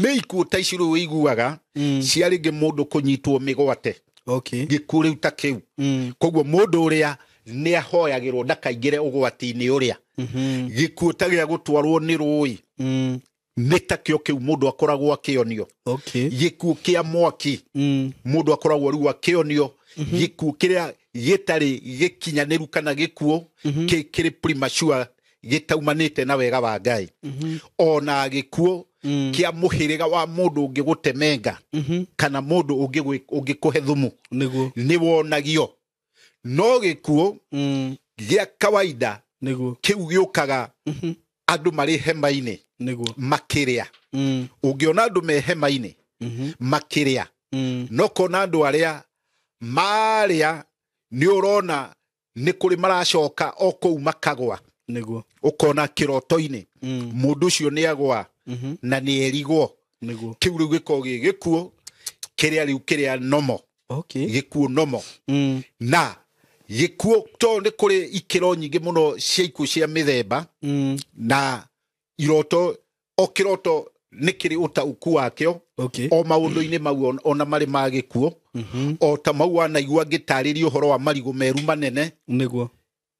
Nĩ ikuũ ta ici rĩu ũiguaga cia rĩngĩ mũndũ kũnyitwo mĩgwate. Okay. Gĩkuũ rĩu ta kĩu. Koguo mũndũ ũrĩa nĩ ahoyagĩrwo ndakaingĩre ũgwati-inĩ ũrĩa. Gĩkuũ ta gĩa gũtwarwo nĩ rũĩ nĩ ta kĩo kĩu mũndũ akoragwo akĩonio. Okay. Gĩkuũ kĩa mwaki mũndũ akoragwo rĩu akĩonio. Gĩkuũ kĩrĩa gĩtarĩ gĩkinyanĩru kana gĩkuũ kĩrĩ premature, gĩtaumanĩte na wega wa Ngai. Ona gĩkuũ kĩa mũhĩrĩga wa mũndũ ũngĩgũtemenga kana mũndũ ũngĩkũhe thumu. Nĩguo. Nĩ wonagio. No gĩkuũ gĩa kawaida Nĩguo. kĩu gĩũkaga andũ marĩ hema-inĩ. Nĩguo. Makĩrĩa. Ũngĩona andũ me hema-inĩ makĩrĩa, no kona andũ arĩa marĩa nĩ ũrona nĩ kũrĩ maracoka o kũu makagwa. Nĩguo. Ũkona kĩroto-inĩ mũndũ ũcio nĩ agwa na nĩ erigwo. Nĩguo. Kĩu rĩu gĩkoragwo gĩ gĩkuũ kĩrĩa rĩu kĩrĩa nomo. Okay. Gĩkuũ nomo. Na gĩkuũ to nĩ kũrĩ ikĩro nyingĩ mũno cia ikuũ cia mĩthemba. Na iroto o kĩroto nĩ kĩrĩ ũtaũku wakĩo. Okay. O maũndũ-inĩ mau ona marĩ ma gĩkuũ. O ta mau wanaigua ngĩtarĩria ũhoro wa marigũ meru manene. Nĩguo.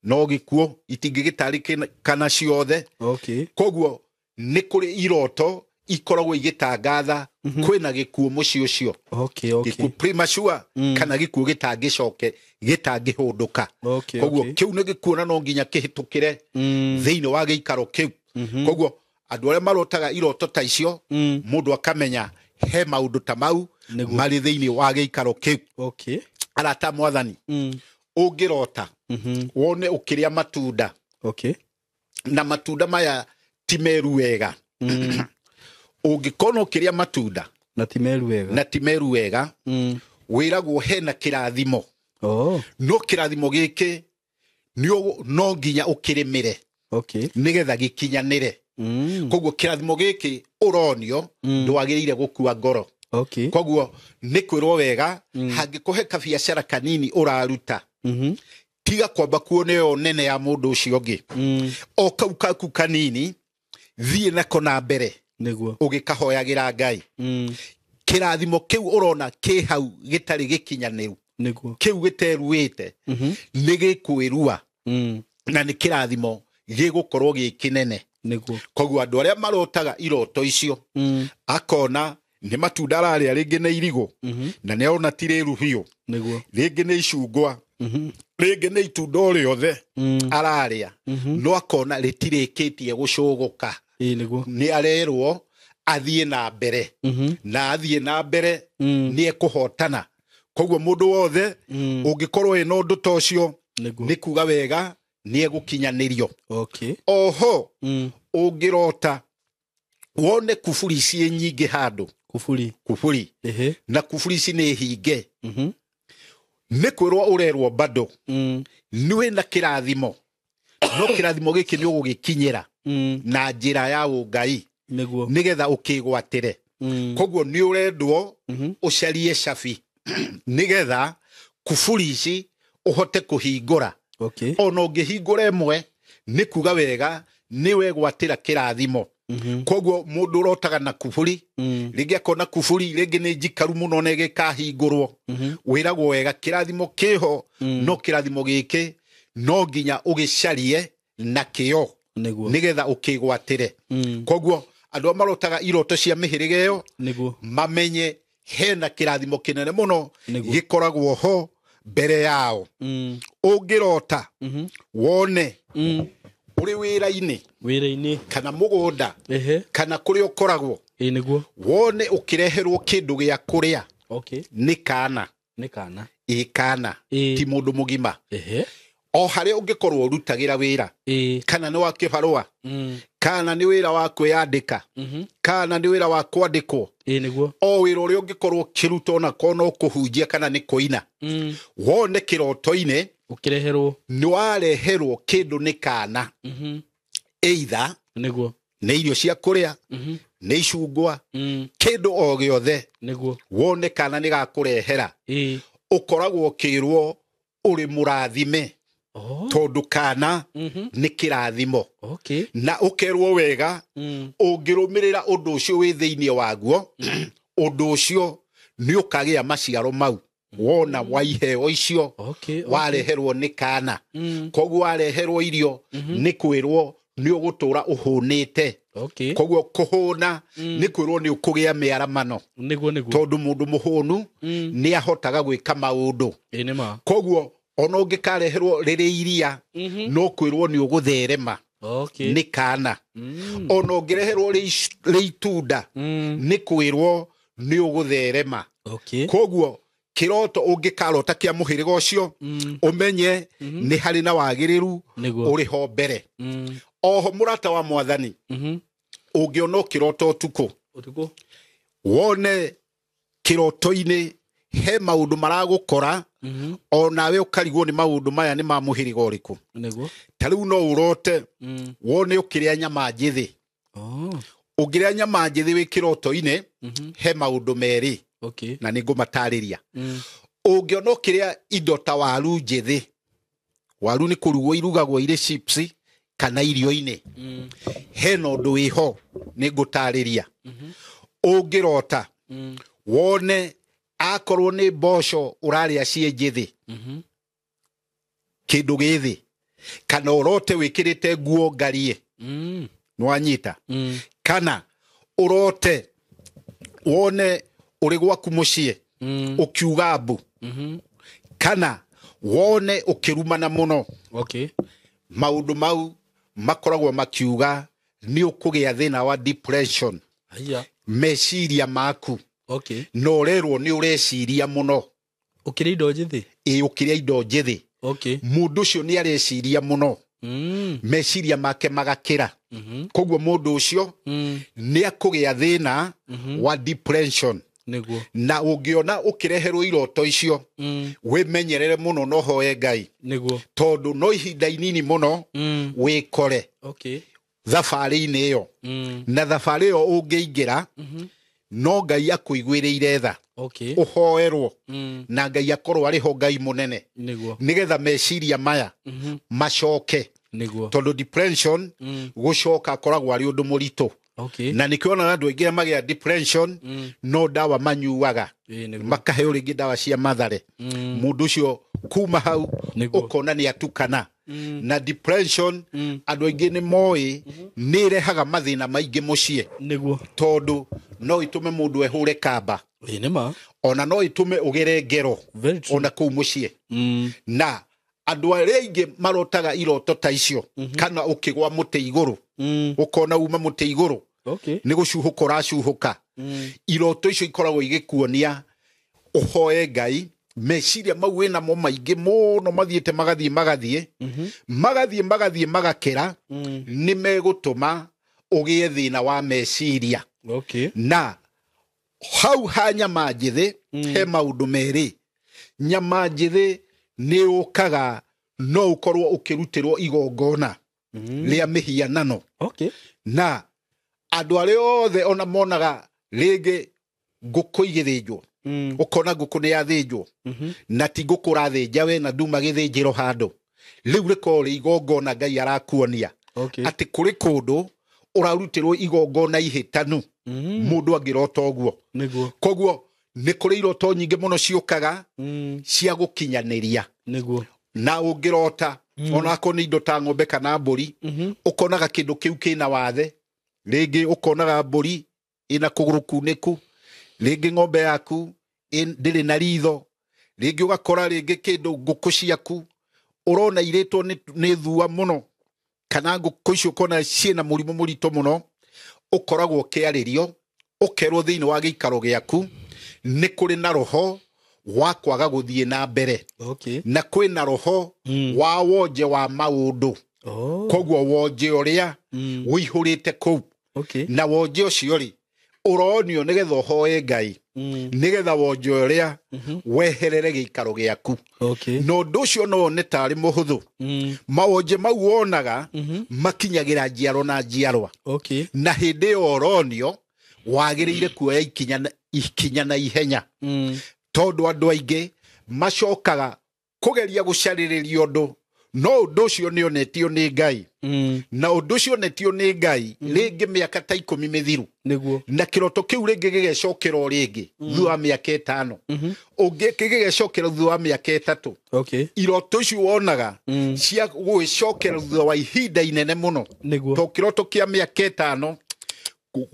No gĩkuũ itingĩgĩtarĩkana ciothe. Okay. Koguo nĩ kũrĩ iroto ikoragwo igĩtangatha kwĩna gĩkuũ mũciĩ ũcio. Okay, okay. Gĩkuũ premature kana gĩkuũ gĩtangĩcoke gĩtangĩhũndũka. Okay, Koguo okay. kĩu nĩ gĩkuũ na no nginya kĩhĩtũkĩre thĩinĩ wa gĩikaro kĩu. Koguo andũ arĩa marotaga iroto ta icio, mũndũ akamenya he maũndũ ta mau marĩ thĩinĩ wa gĩikaro kĩu. Okay. Arata mwathani, ũngĩrota wone ũkĩrĩa matunda. Okay. Na matunda maya ti meru wega. Ũngĩkorwo ũkĩrĩa matunda na ti meru wega, na ti meru wega, wĩragwo hena kĩrathimo. Oh. No kĩrathimo gĩkĩ no nginya ũkĩrĩmĩre. Okay. Nĩgetha gĩkinyanĩre. Koguo kĩrathimo gĩkĩ ũronio ndwagĩrĩire gũkua ngoro. Okay. Koguo nĩ kwĩrwo wega, hangĩkũhe kabiacara kanini ũraruta, tiga kwamba kuona ĩyo nene ya mũndũ ũcio ũngĩ. O kau kaku kanini thiĩ nako na mbere. Nĩguo. Ũgĩkahoyagĩra Ngai. Kĩrathimo kĩu ũrona kĩ hau gĩtarĩ gĩkinyanĩru. Nĩguo. Kĩu gĩteruĩte nĩ gĩkwĩrua. Na nĩ kĩrathimo gĩgũkorwo gĩ kĩnene. Nĩguo. Koguo andũ arĩa marotaga iroto icio, akona Nĩ matunda ararĩa, rĩngĩ nĩ irigũ, na nĩ arona ti rĩru biũ, Nĩguo. rĩngĩ nĩ icungwa, rĩngĩ nĩ itunda o rĩothe ararĩa, no akona rĩtirĩkĩtie gũcũgũka. Ĩĩ nĩguo. Nĩ arerwo athiĩ na mbere, na athiĩ na mbere nĩ ekũhotana. Koguo mũndũ wothe ũngĩkorwo ĩna ũndũ ta ũcio, Nĩguo. nĩ kuga wega nĩ egũkinyanĩrio. Okay. Oho ũngĩrota wone kuburi ciĩ nyingĩ handũ, Kuburi. Kuburi. Ehe. Na kuburi ici nĩ hinge, nĩ kwĩrwo ũrerwo bado nĩ wĩna kĩrathimo, no kĩrathimo gĩkĩ nĩ ũgũgĩkinyĩra na njĩra ya ũngai, Nĩguo. nĩgetha ũkĩgwatĩre. Koguo nĩ ũrendwo ũcarie cabi nĩgetha kuburi ici ũhote kũhingũra. Okay. Ona ũngĩhingũra ĩmwe, nĩ kuga wega nĩ wegwatĩra kĩrathimo. Koguo mũndũ ũrotaga na kuburi, rĩngĩ akona kuburi rĩngĩ nĩ njikaru mũno na ĩgĩkahingũrwo, wĩragwo wega kĩrathimo kĩho, no kĩrathimo gĩkĩ no nginya ũgĩcarie na kĩo Nĩguo. nĩgetha ũkĩgwatĩre. Koguo andũ arĩa marotaga iroto cia mĩhĩrĩga ĩyo, Nĩguo. mamenye hena kĩrathimo kĩnene mũno Nĩguo. gĩkoragwo ho mbere yao. Ũngĩrota wone ũrĩ wĩra-inĩ, Wĩra-inĩ. kana mũgũnda, Ehe. kana kũrĩa ũkoragwo, Ĩĩ nĩguo. wone ũkĩreherwo kĩndũ gĩa kũrĩa, Okay. nĩ kana. Nĩ kana. Ĩ kana, Ĩĩ. ti mũndũ mũgima. Ehe. O harĩa ũngĩkorwo ũrutagĩra wĩra, Ĩĩ. kana nĩ wa kĩbarũa, kana nĩ wĩra wa kwĩyandĩka, kana nĩ wĩra wa kwandĩkwo, Ĩĩ nĩguo. o wĩra ũrĩa ũngĩkorwo ũkĩruta, ona korwo no kũhunjia kana nĩ kũina, wone kĩroto-inĩ Ũkĩreherwo. nĩ wareherwo kĩndũ nĩ kana, either Nĩguo. nĩ irio cia kũrĩa, nĩ icungwa, kĩndũ o gĩothe, Nĩguo. wone kana nĩ gakũrehera, Ĩĩ. ũkoragwo ũkĩrwo ũrĩ mũrathime, Oh. tondũ kana nĩ kĩrathimo. Okay. Na ũkerwo wega ũngĩrũmĩrĩra ũndũ ũcio wĩ thĩinĩ waguo, ũndũ ũcio nĩ ũkagĩa maciaro mau wona wa iheo icio Okay. wareherwo nĩ kana. Koguo wareherwo irio, nĩ kwĩrwo nĩ ũgũtũra ũhũnĩte. Okay. Koguo kũhũna nĩ kwĩrwo nĩ ũkũgĩa mĩaramano, Nĩguo nĩguo. tondũ mũndũ mũhũnu nĩ ahotaga gwĩka maũndũ. Ĩĩ nĩ ma. Koguo ona ũngĩkareherwo rĩrĩ iria, no kwĩrwo nĩ ũgũtherema. Okay. Nĩ kana. Ona ũngĩreherwo rĩ itunda, nĩ kwĩrwo nĩ ũgũtherema. Okay. Koguo kĩroto ũngĩkarota kĩa mũhĩrĩga ũcio, ũmenye nĩ harĩ na wagĩrĩru Nĩguo. ũrĩ ho mbere. Oho mũrata wa mwathani, ũngĩona ũkĩrota ũtukũ, Ũtukũ. wone kĩroto-inĩ he maũndũ maragũkora, onawe ũkarigwo nĩ maũndũ maya nĩ ma mũhĩrĩga ũrĩkũ. Nĩguo. Ta rĩu no ũrote wone ũkĩrĩa nyama njĩthĩ. Oh. Ũngĩrĩa nyama njĩthĩ wĩ kĩroto-inĩ, he maũndũ merĩ, Okay. na nĩ ngũmatarĩria. Ũngĩona ũkĩrĩa indo ta waru njĩthĩ, waru nĩ kũrugwo irugagwo irĩ chips kana irio-inĩ, hena ũndũ wĩho nĩ ngũtarĩria. Ũngĩrota wone akorwo nĩ mboco ũrarĩa ciĩ njĩthĩ, kĩndũ gĩthĩ, kana ũrote wĩkĩrĩte nguo ngarie, nĩwanyita, kana ũrote wone ũrĩ gwaku mũciĩ ũkiuga mbu, kana wone ũkĩrumana mũno, Okay. maũndũ mau makoragwo makiuga nĩ ũkũgĩa thĩna wa depression. Haya. Meciria maku, Okay. na ũrerwo nĩ ũreciria mũno. Ũkĩrĩa indo njĩthĩ. Ĩ, ũkĩrĩa indo njĩthĩ. Okay. Mũndũ ũcio nĩ areciria mũno, meciria make magakĩra. Koguo mũndũ ũcio nĩ akũgĩa thĩna wa depression. Nĩguo. Na ũngĩona ũkĩreherwo iroto icio, wĩmenyerere mũno na ũhoe Ngai, Nĩguo. tondũ no ihinda inini mũno wĩkore Okay. thabarĩ-inĩ ĩyo. Na thabarĩ ĩyo ũngĩingĩra, no Ngai akũiguĩrĩire tha, Okay. ũhoerwo na Ngai akorwo arĩ ho, Ngai mũnene, Nĩguo. nĩgetha meciria maya macoke, Nĩguo. tondũ depression gũcoka akoragwo arĩ ũndũ mũritũ. Okay. Na nĩkĩo onaga andũ aingĩ magĩa depression, no ndawa manyuaga, Ĩĩ nĩguo. makaheo rĩngĩ ndawa cia mathare. Mũndũ ũcio kuma hau Nĩguo. ũkona nĩ atukana. Na depression andũ aingĩ nĩ moĩ nĩ ĩrehaga mathĩna maingĩ mũciĩ. Nĩguo. Tondũ no ĩtũme mũndũ ehũre kamba. Ĩĩ nĩ ma. Ona no ĩtũme ũgere ngero. Very true. Ona kũu mũciĩ. Na andũ arĩa aingĩ marotaga iroto ta icio kana ũkĩgwa mũtĩ igũrũ, ũkona uma mũtĩ igũrũ, nĩ gũcuhũka ũracuhũka. Iroto icio ikoragwo igĩkuonia ũhoe Ngai, meciria mau wĩnamo maingĩ mũno mathiĩte magathiĩ magathiĩ magathiĩ magathiĩ magakĩra, nĩ megũtũma ũgĩe thĩna wa meciria. Na hau ha nyama njĩthĩ he maũndũ merĩ. Nyama njĩthĩ nĩ ũkaga no ũkorwo ũkĩrutĩrwo igongona rĩa mĩhianano. Na andũ arĩa othe ona monaga rĩngĩ ngũkũ igĩthĩnjwo, ũkona ngũkũ nĩ yathĩnjwo, na ti ngũkũ ũrathĩnja we na nduma gĩthĩnjĩro handũ, rĩu rĩkorwo rĩ igongona Ngai arakuonia atĩ kũrĩ kũndũ ũrarutĩrwo igongona ihĩtanu, mũndũ angĩrota ũguo. Nĩguo. Koguo nĩ kũrĩ iroto nyingĩ mũno ciũkaga cia gũkinyanĩria. Nĩguo. Na ũngĩrota onakorwo nĩ indo ta ng'ombe kana mbũri, ũkonaga kĩndũ kĩu kĩna wathe, rĩngĩ ũkonaga mbũri ĩna kũgũrũ kunĩku, rĩngĩ ng'ombe yaku ndĩrĩ na ritho, rĩngĩ ũgakora rĩngĩ kĩndũ ngũkũ ciaku ũrona irĩtwo nĩ thua mũno, kana ngũkũ icio ũkona ciĩna mũrimũ mũritũ mũno, ũkoragwo ũkĩarĩrio ũkerwo thĩinĩ wa gĩikaro gĩaku nĩ kũrĩ na roho wa kwaga gũthiĩ na mbere. Na kwĩna roho wa wonje wa maũndũ. Koguo wonje ũrĩa ũihũrĩte kũu. Na wonje ũcio rĩ ũronio nĩgetha ũhoe Ngai, nĩgetha wonje ũrĩa weherere gĩikaro gĩaku. Na ũndũ ũcio no wone tarĩ mũhũthũ. Mawonje mau wonaga makinyagĩra njiarwa na njiarwa. Na hĩndĩ ĩyo ũronio wagĩrĩire kuoya ikinya na ihenya. Tondũ andũ aingĩ macokaga kũgeria gũcarĩrĩria ũndũ, no ũndũ ũcio nĩ onetio nĩ Ngai. Na ũndũ ũcio onetio nĩ Ngai rĩngĩ mĩaka ta 10 mĩthiru. Nĩguo. Na kĩroto kĩu rĩngĩ gĩgecokera o rĩngĩ thutha wa mĩaka 5. Ũngĩ gĩgecokera thutha wa mĩaka 3. Iroto icio wonaga cia gwĩcokera thutha wa ihinda inene mũno. Nĩguo. To kĩroto kĩa mĩaka 5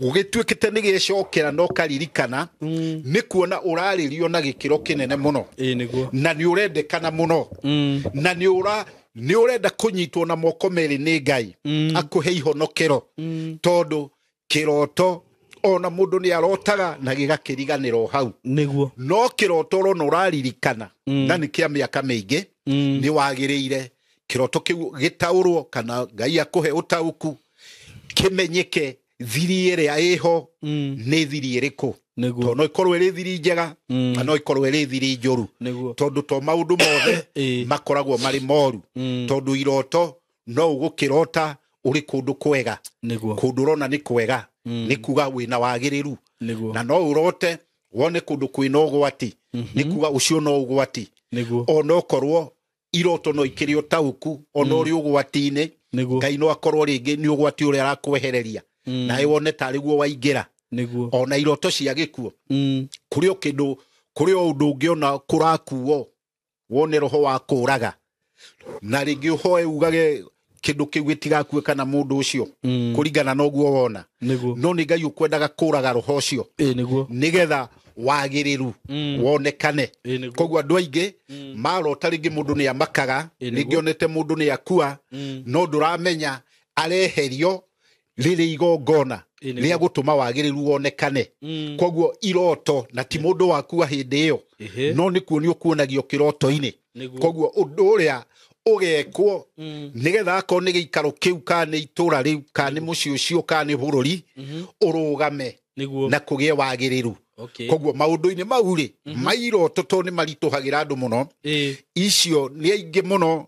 gũgĩtuĩkĩte nĩ gĩcokera no karirikana, nĩ kuona ũrarĩrio na gĩkĩro kĩnene mũno. Ĩĩ nĩguo. Na nĩ ũrendekana mũno. Na nĩ ũrenda kũnyitwo na moko merĩ nĩ Ngai, akũhe ihonokero. Tondũ kĩroto ona mũndũ nĩ arotaga na gĩgakĩriganĩra o hau. Nĩguo. No kĩroto ũrona ũraririkana, na nĩ kĩa mĩaka mĩingĩ, nĩ wagĩrĩire kĩroto kĩu gĩtaũrwo kana Ngai akũhe ũtaũku, kĩmenyeke thiri ĩrĩa ĩho nĩ thiri ĩrĩkũ. Nĩguo. Tondũ no ĩkorwo ĩrĩ thiri njega, na no ĩkorwo ĩrĩ thiri njũru. Nĩguo. Tondũ to maũndũ mothe makoragwo marĩ moru. Tondũ iroto no ũgũkĩrota ũrĩ kũndũ kwega. Nĩguo. Kũndũ ũrona nĩ kwega, nĩ kuga wĩna wagĩrĩru. Nĩguo. Na no ũrote wone kũndũ kwĩna ũgwati, nĩ kuga ũcio no ũgwati. Nĩguo. Onokorwo iroto no ikĩrĩ ũtaũku, ona ũrĩ ũgwati-inĩ, Nĩguo. Ngai no akorwo rĩngĩ nĩ ũgwati ũrĩa arakwehereria. Nawe wone tarĩ guo waingĩra. Nĩguo. Ona iroto cia gĩkuũ. Kũrĩ o kĩndũ, kũrĩ o ũndũ ũngĩona kũrakuo, wone roho wa kũraga. Na rĩngĩ ũhoe ugage kĩndũ kĩu gĩtigakue kana mũndũ ũcio, kũringana na ũguo wona. Nĩguo. No nĩ Ngai ũkwendaga kũraga roho ũcio. Ĩĩ nĩguo. Nĩgetha wagĩrĩru wonekane. Ĩĩ nĩguo. Koguo andũ aingĩ marota rĩngĩ mũndũ nĩ amakaga, Ĩĩ nĩguo. rĩngĩ onete mũndũ nĩ akua, no ndũramenya areherio rĩrĩ igongona Ĩĩ nĩguo. rĩa gũtũma wagĩrĩru wonekane. Koguo iroto na ti mũndũ wakua hĩndĩ ĩyo, no nĩ kuonio kuonagio kĩroto-inĩ. Nĩguo. Koguo ũndũ ũrĩa ũgekwo nĩgetha akorwo nĩ gĩikaro kĩu kana nĩ itũra rĩu kana nĩ mũciĩ ũcio kana nĩ bũrũri ũrũgame Nĩguo. na kũgĩe wagĩrĩru. Koguo maũndũ-inĩ mau rĩ, mairoto tondũ nĩ maritũhagĩra andũ mũno, icio nĩ aingĩ mũno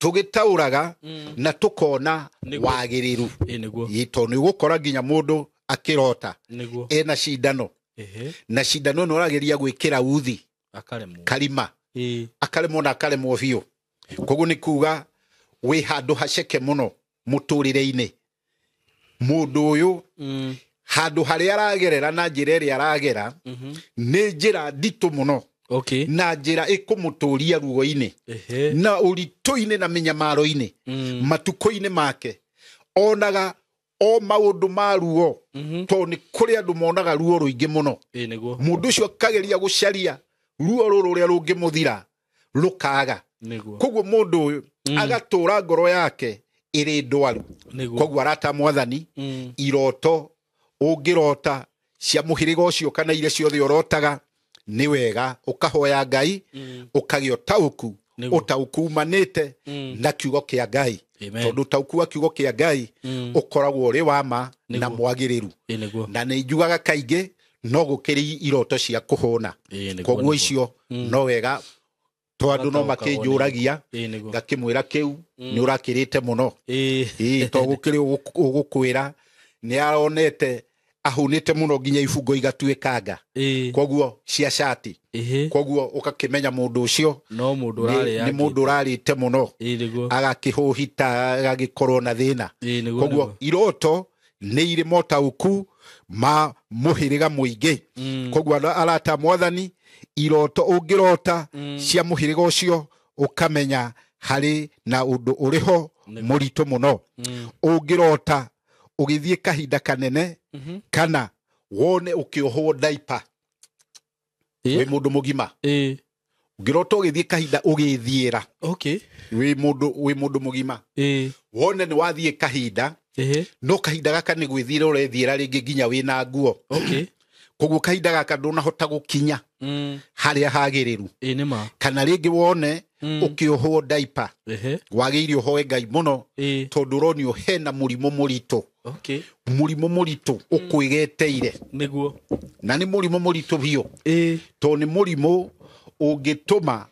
tũgĩtaũraga na tũkona wagĩrĩru. Ĩĩ nĩguo. Ĩĩ, tondũ nĩ ũgũkora nginya mũndũ akĩrota Nĩguo. ena cindano. Na cindano ĩno ũrageria gwĩkĩra uthi. Akaremwo. Karima. Ĩĩ. Akaremwo na akaremwo biũ. Koguo nĩ kuga wĩ handũ haceke mũno mũtũrĩre-inĩ. Mũndũ ũyũ handũ harĩa aragerera na njĩra ĩrĩa aragera nĩ njĩra nditũ mũno. Okay. Na njĩra ĩkũmũtũria ruo-inĩ Ehe. na ũritũ-inĩ na mĩnyamaro-inĩ matukũ-inĩ make onaga o maũndũ ma ruo tondũ nĩ kũrĩ andũ monaga ruo rũingĩ mũno. Ĩĩ nĩguo. Mũndũ ũcio akageria gũcaria ruo rũrũ rũrĩa rũngĩmũthira rũkaga. Nĩguo. Koguo mũndũ ũyũ agatũra ngoro yake ĩrĩ ndwaru. Nĩguo. Koguo arata mwathani iroto ũngĩrota cia mũhĩrĩga ũcio kana iria ciothe ũrotaga nĩ wega ũkahoya Ngai ũkagĩa ũtaũku Nĩguo. ũtaũku umanĩte na kiugo kĩa Ngai. Amen. Tondũ ũtaũku wa kiugo kĩa Ngai ũkoragwo ũrĩ wa ma na Nĩguo. mwagĩrĩru. Ĩĩ nĩguo. Na nĩ njugaga kaingĩ no gũkĩrĩ iroto cia kũhũna. Ĩĩ nĩguo. Koguo icio no wega to andũ no Ũgataũkagwo makĩnjũragia Ĩĩ nĩguo. ngakĩmwĩra kĩu nĩ ũrakĩrĩte mũno. Ĩĩ. Ĩĩ to gũkĩrĩ ũgũkwĩra nĩ aronete ahũnĩte mũno nginya ibungo igatuĩkanga. Ĩĩ. Koguo cia cati. Ĩhĩ. Koguo ũgakĩmenya mũndũ ũcio No mũndũ nĩ ũrarĩa. nĩ mũndũ ũrarĩte mũno Ĩĩ nĩguo. agakĩhũhita agagĩkorwo na thĩna. Ĩĩ nĩguo. Koguo iroto nĩ irĩ motaũku ma mũhĩrĩga mũingĩ. Koguo arata mwathani iroto ũngĩrota cia mũhĩrĩga ũcio ũkamenya harĩ na ũndũ ũrĩho mũritũ mũno. Ũngĩrota ũgĩthiĩ kahinda kanene kana wone ũkĩohwo diaper wĩ mũndũ mũgima. Ĩĩ. Ũngĩrota ũgĩthiĩ kahinda ũgĩthiĩra Okay. wĩ mũndũ mũgima. Ĩĩ. Wone nĩ wathiĩ kahinda Ĩhĩ. no kahinda gaka nĩ gwĩthiĩra ũrethiĩra rĩngĩ nginya wĩna nguo. Okay. Koguo kahinda gaka ndũnahota gũkinya harĩa hagĩrĩru. Ĩĩ nĩ ma. Kana rĩngĩ wone ũkĩohwo diaper Ehe. wagĩrĩire ũhoe Ngai mũno Ĩĩ. tondũ ũronio hena mũrimũ mũritũ. Okay. Mũrimũ mũritũ ũkwĩgeteire. Nĩguo. Na nĩ mũrimũ mũritũ biũ. Ĩĩ. Tondũ nĩ mũrimũ ũngĩtũma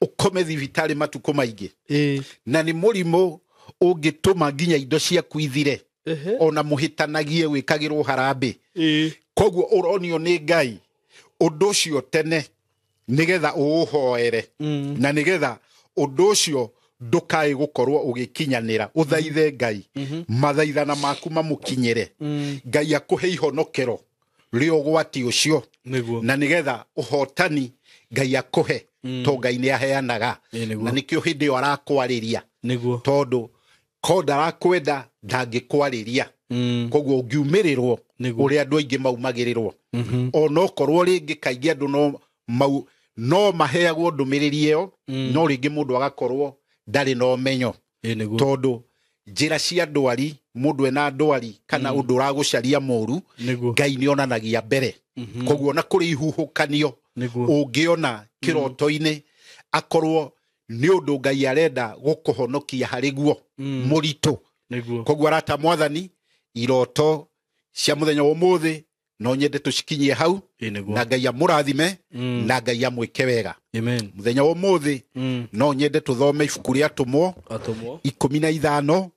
ũkome thibitarĩ matukũ maingĩ. Ĩĩ. Na nĩ mũrimũ ũngĩtũma nginya indo ciaku ithire. Ehe. Ona mũhĩtanagie wĩkagĩrwo harambĩ. Ĩĩ. Koguo ũronio nĩ Ngai ũndũ ũcio tene nĩgetha ũũhoere na nĩgetha ũndũ ũcio ndũkae gũkorwo ũgĩkinyanĩra. Ũthaithe Ngai mathaithana maku mamũkinyĩre. Ngai akũhe ihonokero rĩa ũgwati ũcio. Nĩguo. Na nĩgetha ũhotani Ngai akũhe to Ngai nĩ aheanaga. Ĩĩ nĩguo. Na nĩkĩo hĩndĩ ĩyo arakwarĩria. Nĩguo. Tondũ ko ndarakwenda ndangĩkwarĩria. Koguo ũngiumĩrĩrwo Nĩguo. ũrĩa andũ aingĩ maumagĩrĩrwo. Onokorwo rĩngĩ kaingĩ andũ no maheagwo ndũmĩrĩri ĩyo no rĩngĩ mũndũ agakorwo ndarĩ na ũmenyo. Ĩĩ nĩguo. Tondũ njĩra cia ndwari mũndũ ena ndwari kana ũndũ ũragũcaria mũru Nĩguo. Ngai nĩ onanagia mbere. Koguo ona kũrĩ ihuhũkanio Nĩguo. ũngĩona kĩroto-inĩ akorwo nĩ ũndũ Ngai arenda gũkũhonokia harĩ guo mũritũ. Nĩguo. Koguo arata mwathani iroto cia mũthenya wa ũmũthĩ no nyende tũcikinyie hau. Ĩĩ nĩguo. Na Ngai amũrathime na Ngai amwĩke wega. Amen. Mũthenya wa ũmũthĩ no nyende tũthome ibuku rĩa Atũmwo Atũmwo 15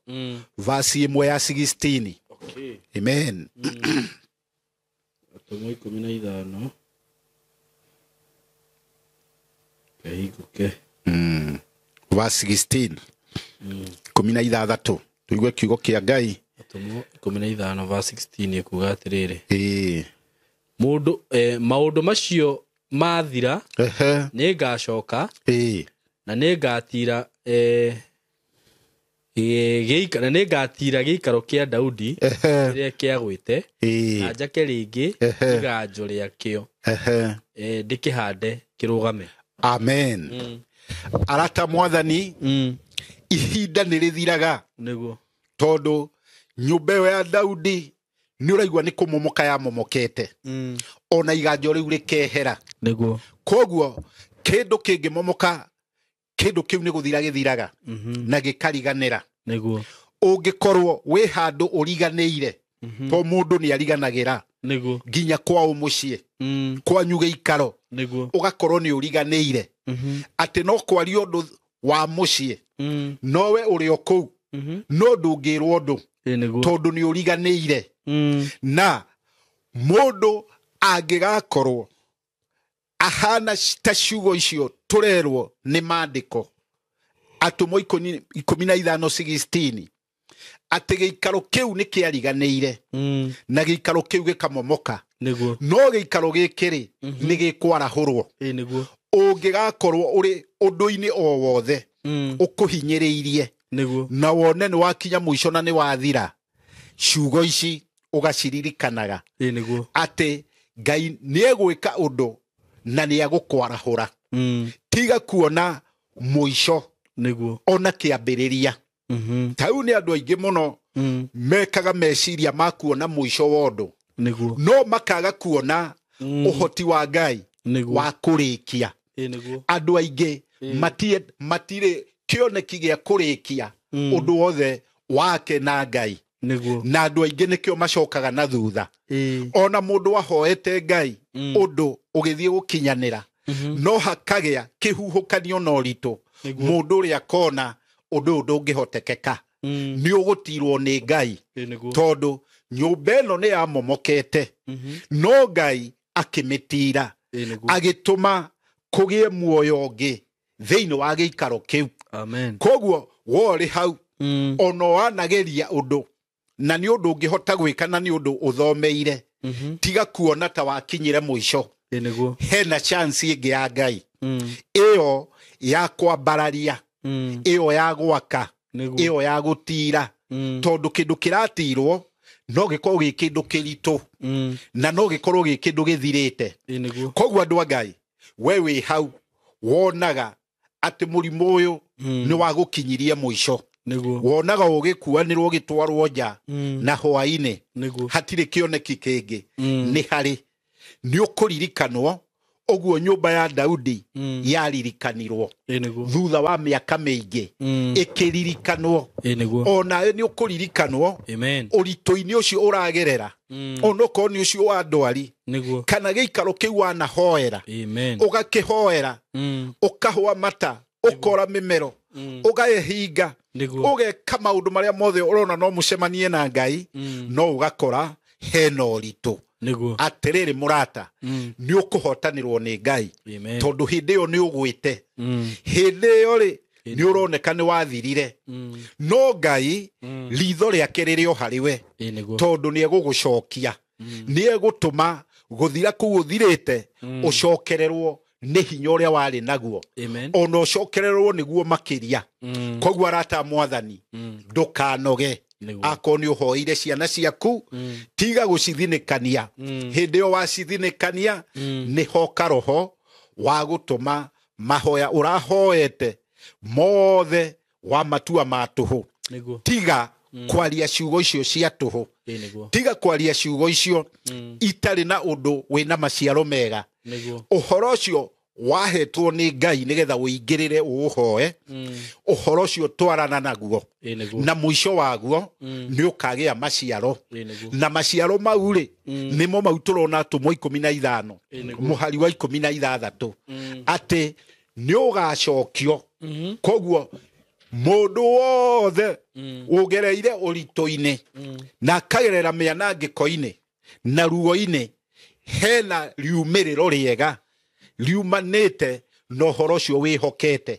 verse 1 ya 16. Okay. Amen. Atũmwo 15. Kehingũke. Verse 16. 16. Tũigue kiugo kĩa Ngai. Atũmwo 15 verse 16 ĩkuga atĩrĩrĩ. Ĩĩ. Mũndũ maũndũ macio mathira Ehe. nĩngacoka Ĩĩ. na nĩngatira na nĩngatira gĩikaro kĩa Daudi Ehe. kĩrĩa kĩagwĩte Ĩĩ. na njake rĩngĩ Ehe. iganjo rĩakĩo Ehe. ndĩkĩhande kĩrũgame. Amen. Arata mwathani ihinda nĩ rĩthiraga. Nĩguo. Tondũ nyũmba ĩyo ya Daudi nĩ ũraigua nĩ kũmomoka yamomokete. Ona iganjo rĩu rĩkehera. Nĩguo. Koguo kĩndũ kĩngĩmomoka kĩndũ kĩu nĩ gũthira gĩthiraga na gĩkariganĩra. Nĩguo. Ũngĩkorwo wĩ handũ ũriganĩire to mũndũ nĩ ariganagĩra Nĩguo. nginya kwao mũciĩ kwanyu gĩikaro Nĩguo. ũgakorwo nĩ ũriganĩire atĩ no kwaria ũndũ wa mũciĩ nowe ũrĩ o kũu no ndũngĩrwo ũndũ Ĩĩ nĩguo. tondũ nĩ ũriganĩire. Na mũndũ angĩgakorwo ahana ta ciugo icio tũrerwo nĩ maandĩko Atũmwo 15:16 atĩ gĩikaro kĩu nĩ kĩariganĩire na gĩikaro kĩu gĩkamomoka Nĩguo. no gĩikaro gĩkĩ rĩ nĩ gĩkwarahũrwo. Ĩĩ nĩguo. Ũngĩgakorwo ũrĩ ũndũ-inĩ o wothe ũkũhinyĩrĩirie Nĩguo. na wone nĩ wakinya mũico na nĩ wathira, ciugo ici ũgaciririkanaga Ĩĩ nĩguo. atĩ Ngai nĩ egwĩka ũndũ na nĩ egũkwarahũra. Tiga kuona mũico Nĩguo. ona kĩambĩrĩria. Ta rĩu nĩ andũ aingĩ mũno mekaga meciria ma kuona mũico wa ũndũ, Nĩguo. no makaga kuona ũhoti wa Ngai Nĩguo. wa kũrĩkia. Ĩĩ nĩguo. Andũ aingĩ matirĩ kĩoneki gĩa kũrĩkia ũndũ wothe wake na Ngai. Nĩguo. Na andũ aingĩ nĩkĩo macokaga na thutha. Ĩĩ. Ona mũndũ ahoete Ngai ũndũ ũgĩthiĩ gũkinyanĩra, no hakagĩa kĩhuhũkanio na ũritũ, Nĩguo. mũndũ ũrĩa akona ũndũ ũyũ ndũngĩhotekeka, nĩ ũgũtirwo nĩ Ngai, Ĩĩ nĩguo. tondũ nyũmba ĩno nĩ yamomokete, no Ngai akĩmĩtira, Ĩĩ nĩguo. agĩtũma kũgĩe muoyo ũngĩ thĩinĩ wa gĩikaro kĩu. Amen. Koguo worĩ hau ona wanageria ũndũ na nĩ ũndũ ũngĩhota gwĩka na nĩ ũndũ ũthomeire, tiga kuona ta wakinyire mũico. Ĩĩ nĩguo. Hena chance ĩngĩ ya Ngai ĩyo ya kwambararia, ĩyo ya gwaka, Nĩguo. ĩyo ya gũtira, tondũ kĩndũ kĩratirwo no gĩkorwo gĩ kĩndũ kĩritũ na no gĩkorwo gĩ kĩndũ gĩthirĩte. Ĩĩ nĩguo. Koguo andũ a Ngai, we wĩ hau wonaga atĩ mũrimũ ũyũ nĩ wagũkinyirie mũico, Nĩguo. wonaga ũgĩkuanĩrwo ũgĩtwarwo nja na hwaĩ-inĩ, Nĩguo. hatirĩ kĩoneki kĩngĩ, nĩ harĩ nĩ ũkũririkanwo ũguo nyũmba ya Daudi yaririkanirwo Ĩĩ nĩguo. thutha wa mĩaka mĩingĩ, ĩkĩririkanwo. Ĩĩ nĩguo. Onawe nĩ ũkũririkanwo Amen. ũritũ-inĩ ũcio ũragerera, onokorwo nĩ ũcio wa ndwari Nĩguo. kana gĩikaro kĩu wanahoera, Amen. ũgakĩhoera, ũkahũa mata, ũkora mĩmero, ũgaĩhinga, Nĩguo. ũgeka maũndũ marĩa mothe ũrona no mũcemanie na Ngai, no ũgakora hena ũritũ. Nĩguo. Atĩrĩrĩ mũrata, nĩ ũkũhotanĩrwo nĩ Ngai, Amen. tondũ hĩndĩ ĩyo nĩ ũgwĩte, hĩndĩ ĩyo rĩ nĩ ũroneka nĩ wathirire, no Ngai ritho rĩake rĩrĩ o harĩ we, Ĩĩ nĩguo. tondũ nĩ egũgũcokia, nĩ egũtũma gũthira kũu ũthirĩte ũcokererwo nĩ hinya ũrĩa warĩ naguo, Amen. ona ũcokererwo nĩguo makĩria. Koguo arata a mwathani, ndũkanoge. Nĩguo. Akorwo nĩ ũhoeire ciana ciaku, tiga gũcithinĩkania. Hĩndĩ ĩyo wacithinĩkania, nĩ hoka roho wa gũtũma mahoya ũrahoete mothe wa matua ma tũhũ. Nĩguo. Tiga kwaria ciugo icio cia tũhũ, Ĩĩ nĩguo. tiga kwaria ciugo icio itarĩ na ũndũ wĩna maciaro mega. Nĩguo. Ũhoro ũcio wahetwo nĩ Ngai nĩgetha ũingĩrĩre ũũhoe, ũhoro ũcio twarana naguo, Ĩĩ nĩguo. na mũico waguo nĩ ũkagĩa maciaro. Ĩĩ nĩguo. Na maciaro mau rĩ, nĩmo mau tũrona atũmwo 15 mũhari wa 16 atĩ nĩ ũgacokio. Koguo mũndũ wothe ũgereire ũritũ-inĩ na akagerera mĩanangĩko-inĩ na ruo-inĩ, hena riumĩrĩro rĩega riumanĩte na ũhoro ũcio wĩhokete,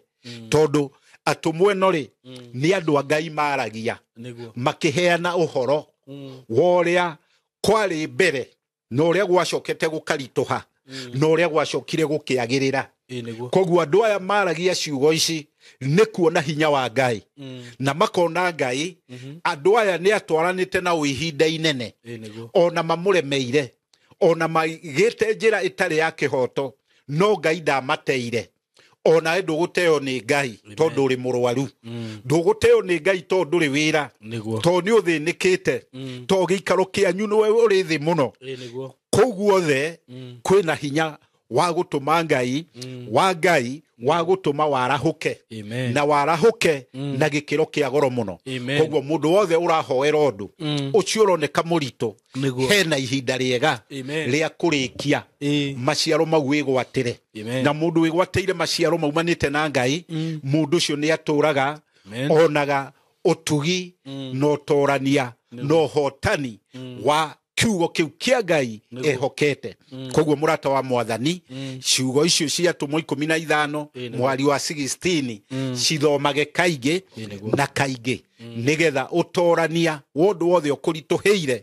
tondũ atũmwo ĩno rĩ nĩ andũ a Ngai maragia, Nĩguo. makĩheana ũhoro wa ũrĩa kwarĩ mbere na ũrĩa gwacokete gũkaritũha na ũrĩa gwacokire gũkĩagĩrĩra. Ĩĩ nĩguo. Koguo andũ aya maragia ciugo ici nĩ kuona hinya wa Ngai, na makona Ngai andũ aya nĩ atwaranĩte na ihinda inene, Ĩĩ nĩguo. ona mamũremeire, ona maigĩte njĩra ĩtarĩ ya kĩhoto, no Ngai ndamateire. Onawe ndũgũteo nĩ Ngai tondũ ũrĩ mũrwaru, ndũgũteo nĩ Ngai tondũ ndũrĩ wĩra, Nĩguo. tondũ nĩ ũthĩnĩkĩte, tondũ gĩikaro kĩanyu nĩwe ũrĩ thĩ mũno. Ĩĩ nĩguo. Kũu guothe kwĩna hinya wa gũtũma Ngai wa Ngai wa gũtũma warahũke, Amen. na warahũke na gĩkĩro kĩa goro mũno. Amen. Koguo mũndũ wothe ũrahoera ũndũ ũcio ũroneka mũritũ, Nĩguo. hena ihinda rĩega Amen. rĩa kũrĩkia Ĩĩ. maciaro mau wĩgwatĩre. Amen. Na mũndũ wĩgwatĩire maciaro maumanĩte na Ngai, mũndũ ũcio nĩ atũraga Amen. onaga ũtugi na ũtorania na ũhotani wa kiugo kĩu kĩa Ngai ehokete. Koguo mũrata wa mwathani, ciugo icio cia atũmwo 15 mũhari wa 16 cithomage kaingĩ nĩguo. na kaingĩ, nĩgetha ũtorania wa ũndũ wothe ũkũritũhĩire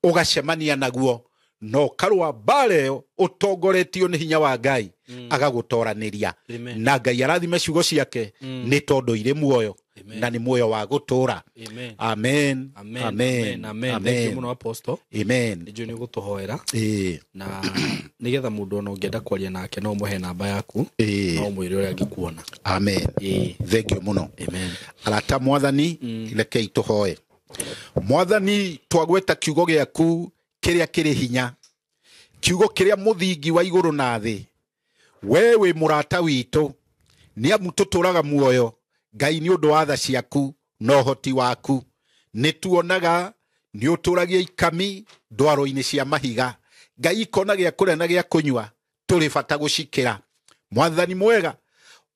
ũgacemania naguo No karũa mbara ĩyo ũtongoretio nĩ hinya wa Ngai agagũtoranĩria. Na Ngai arathime ciugo ciake nĩ tondũ irĩ muoyo na nĩ muoyo wa gũtũũra. Amen. Amen. Amen. Thank you mũno Apostle. Amen. Nĩnjũĩ nĩ ũgũtũhoera. Na nĩgetha mũndũ ona ũngĩenda kwaria nake no ũmũhe namba yaku, no ũmwĩre ũrĩa angĩkuona. Amen. Thank you mũno. Amen. Arata Mwathani, rekei tũhoe. Mwathani, twagweta kiugo gĩaku kĩrĩa kĩrĩ hinya, kiugo kĩrĩa mũthingi wa igũrũ na thĩ. We wĩ mũrata witũ, nĩ amu tũtũraga muoyo Ngai nĩ ũndũ wa tha ciaku na ũhoti waku. Nĩ tuonaga nĩ ũtũragia ikami ndwaro-inĩ cia mahiga. Ngai ikona gĩa kũrĩa na gĩa kũnyua, tũrĩ bata gũcikĩra. Mwathani mwega,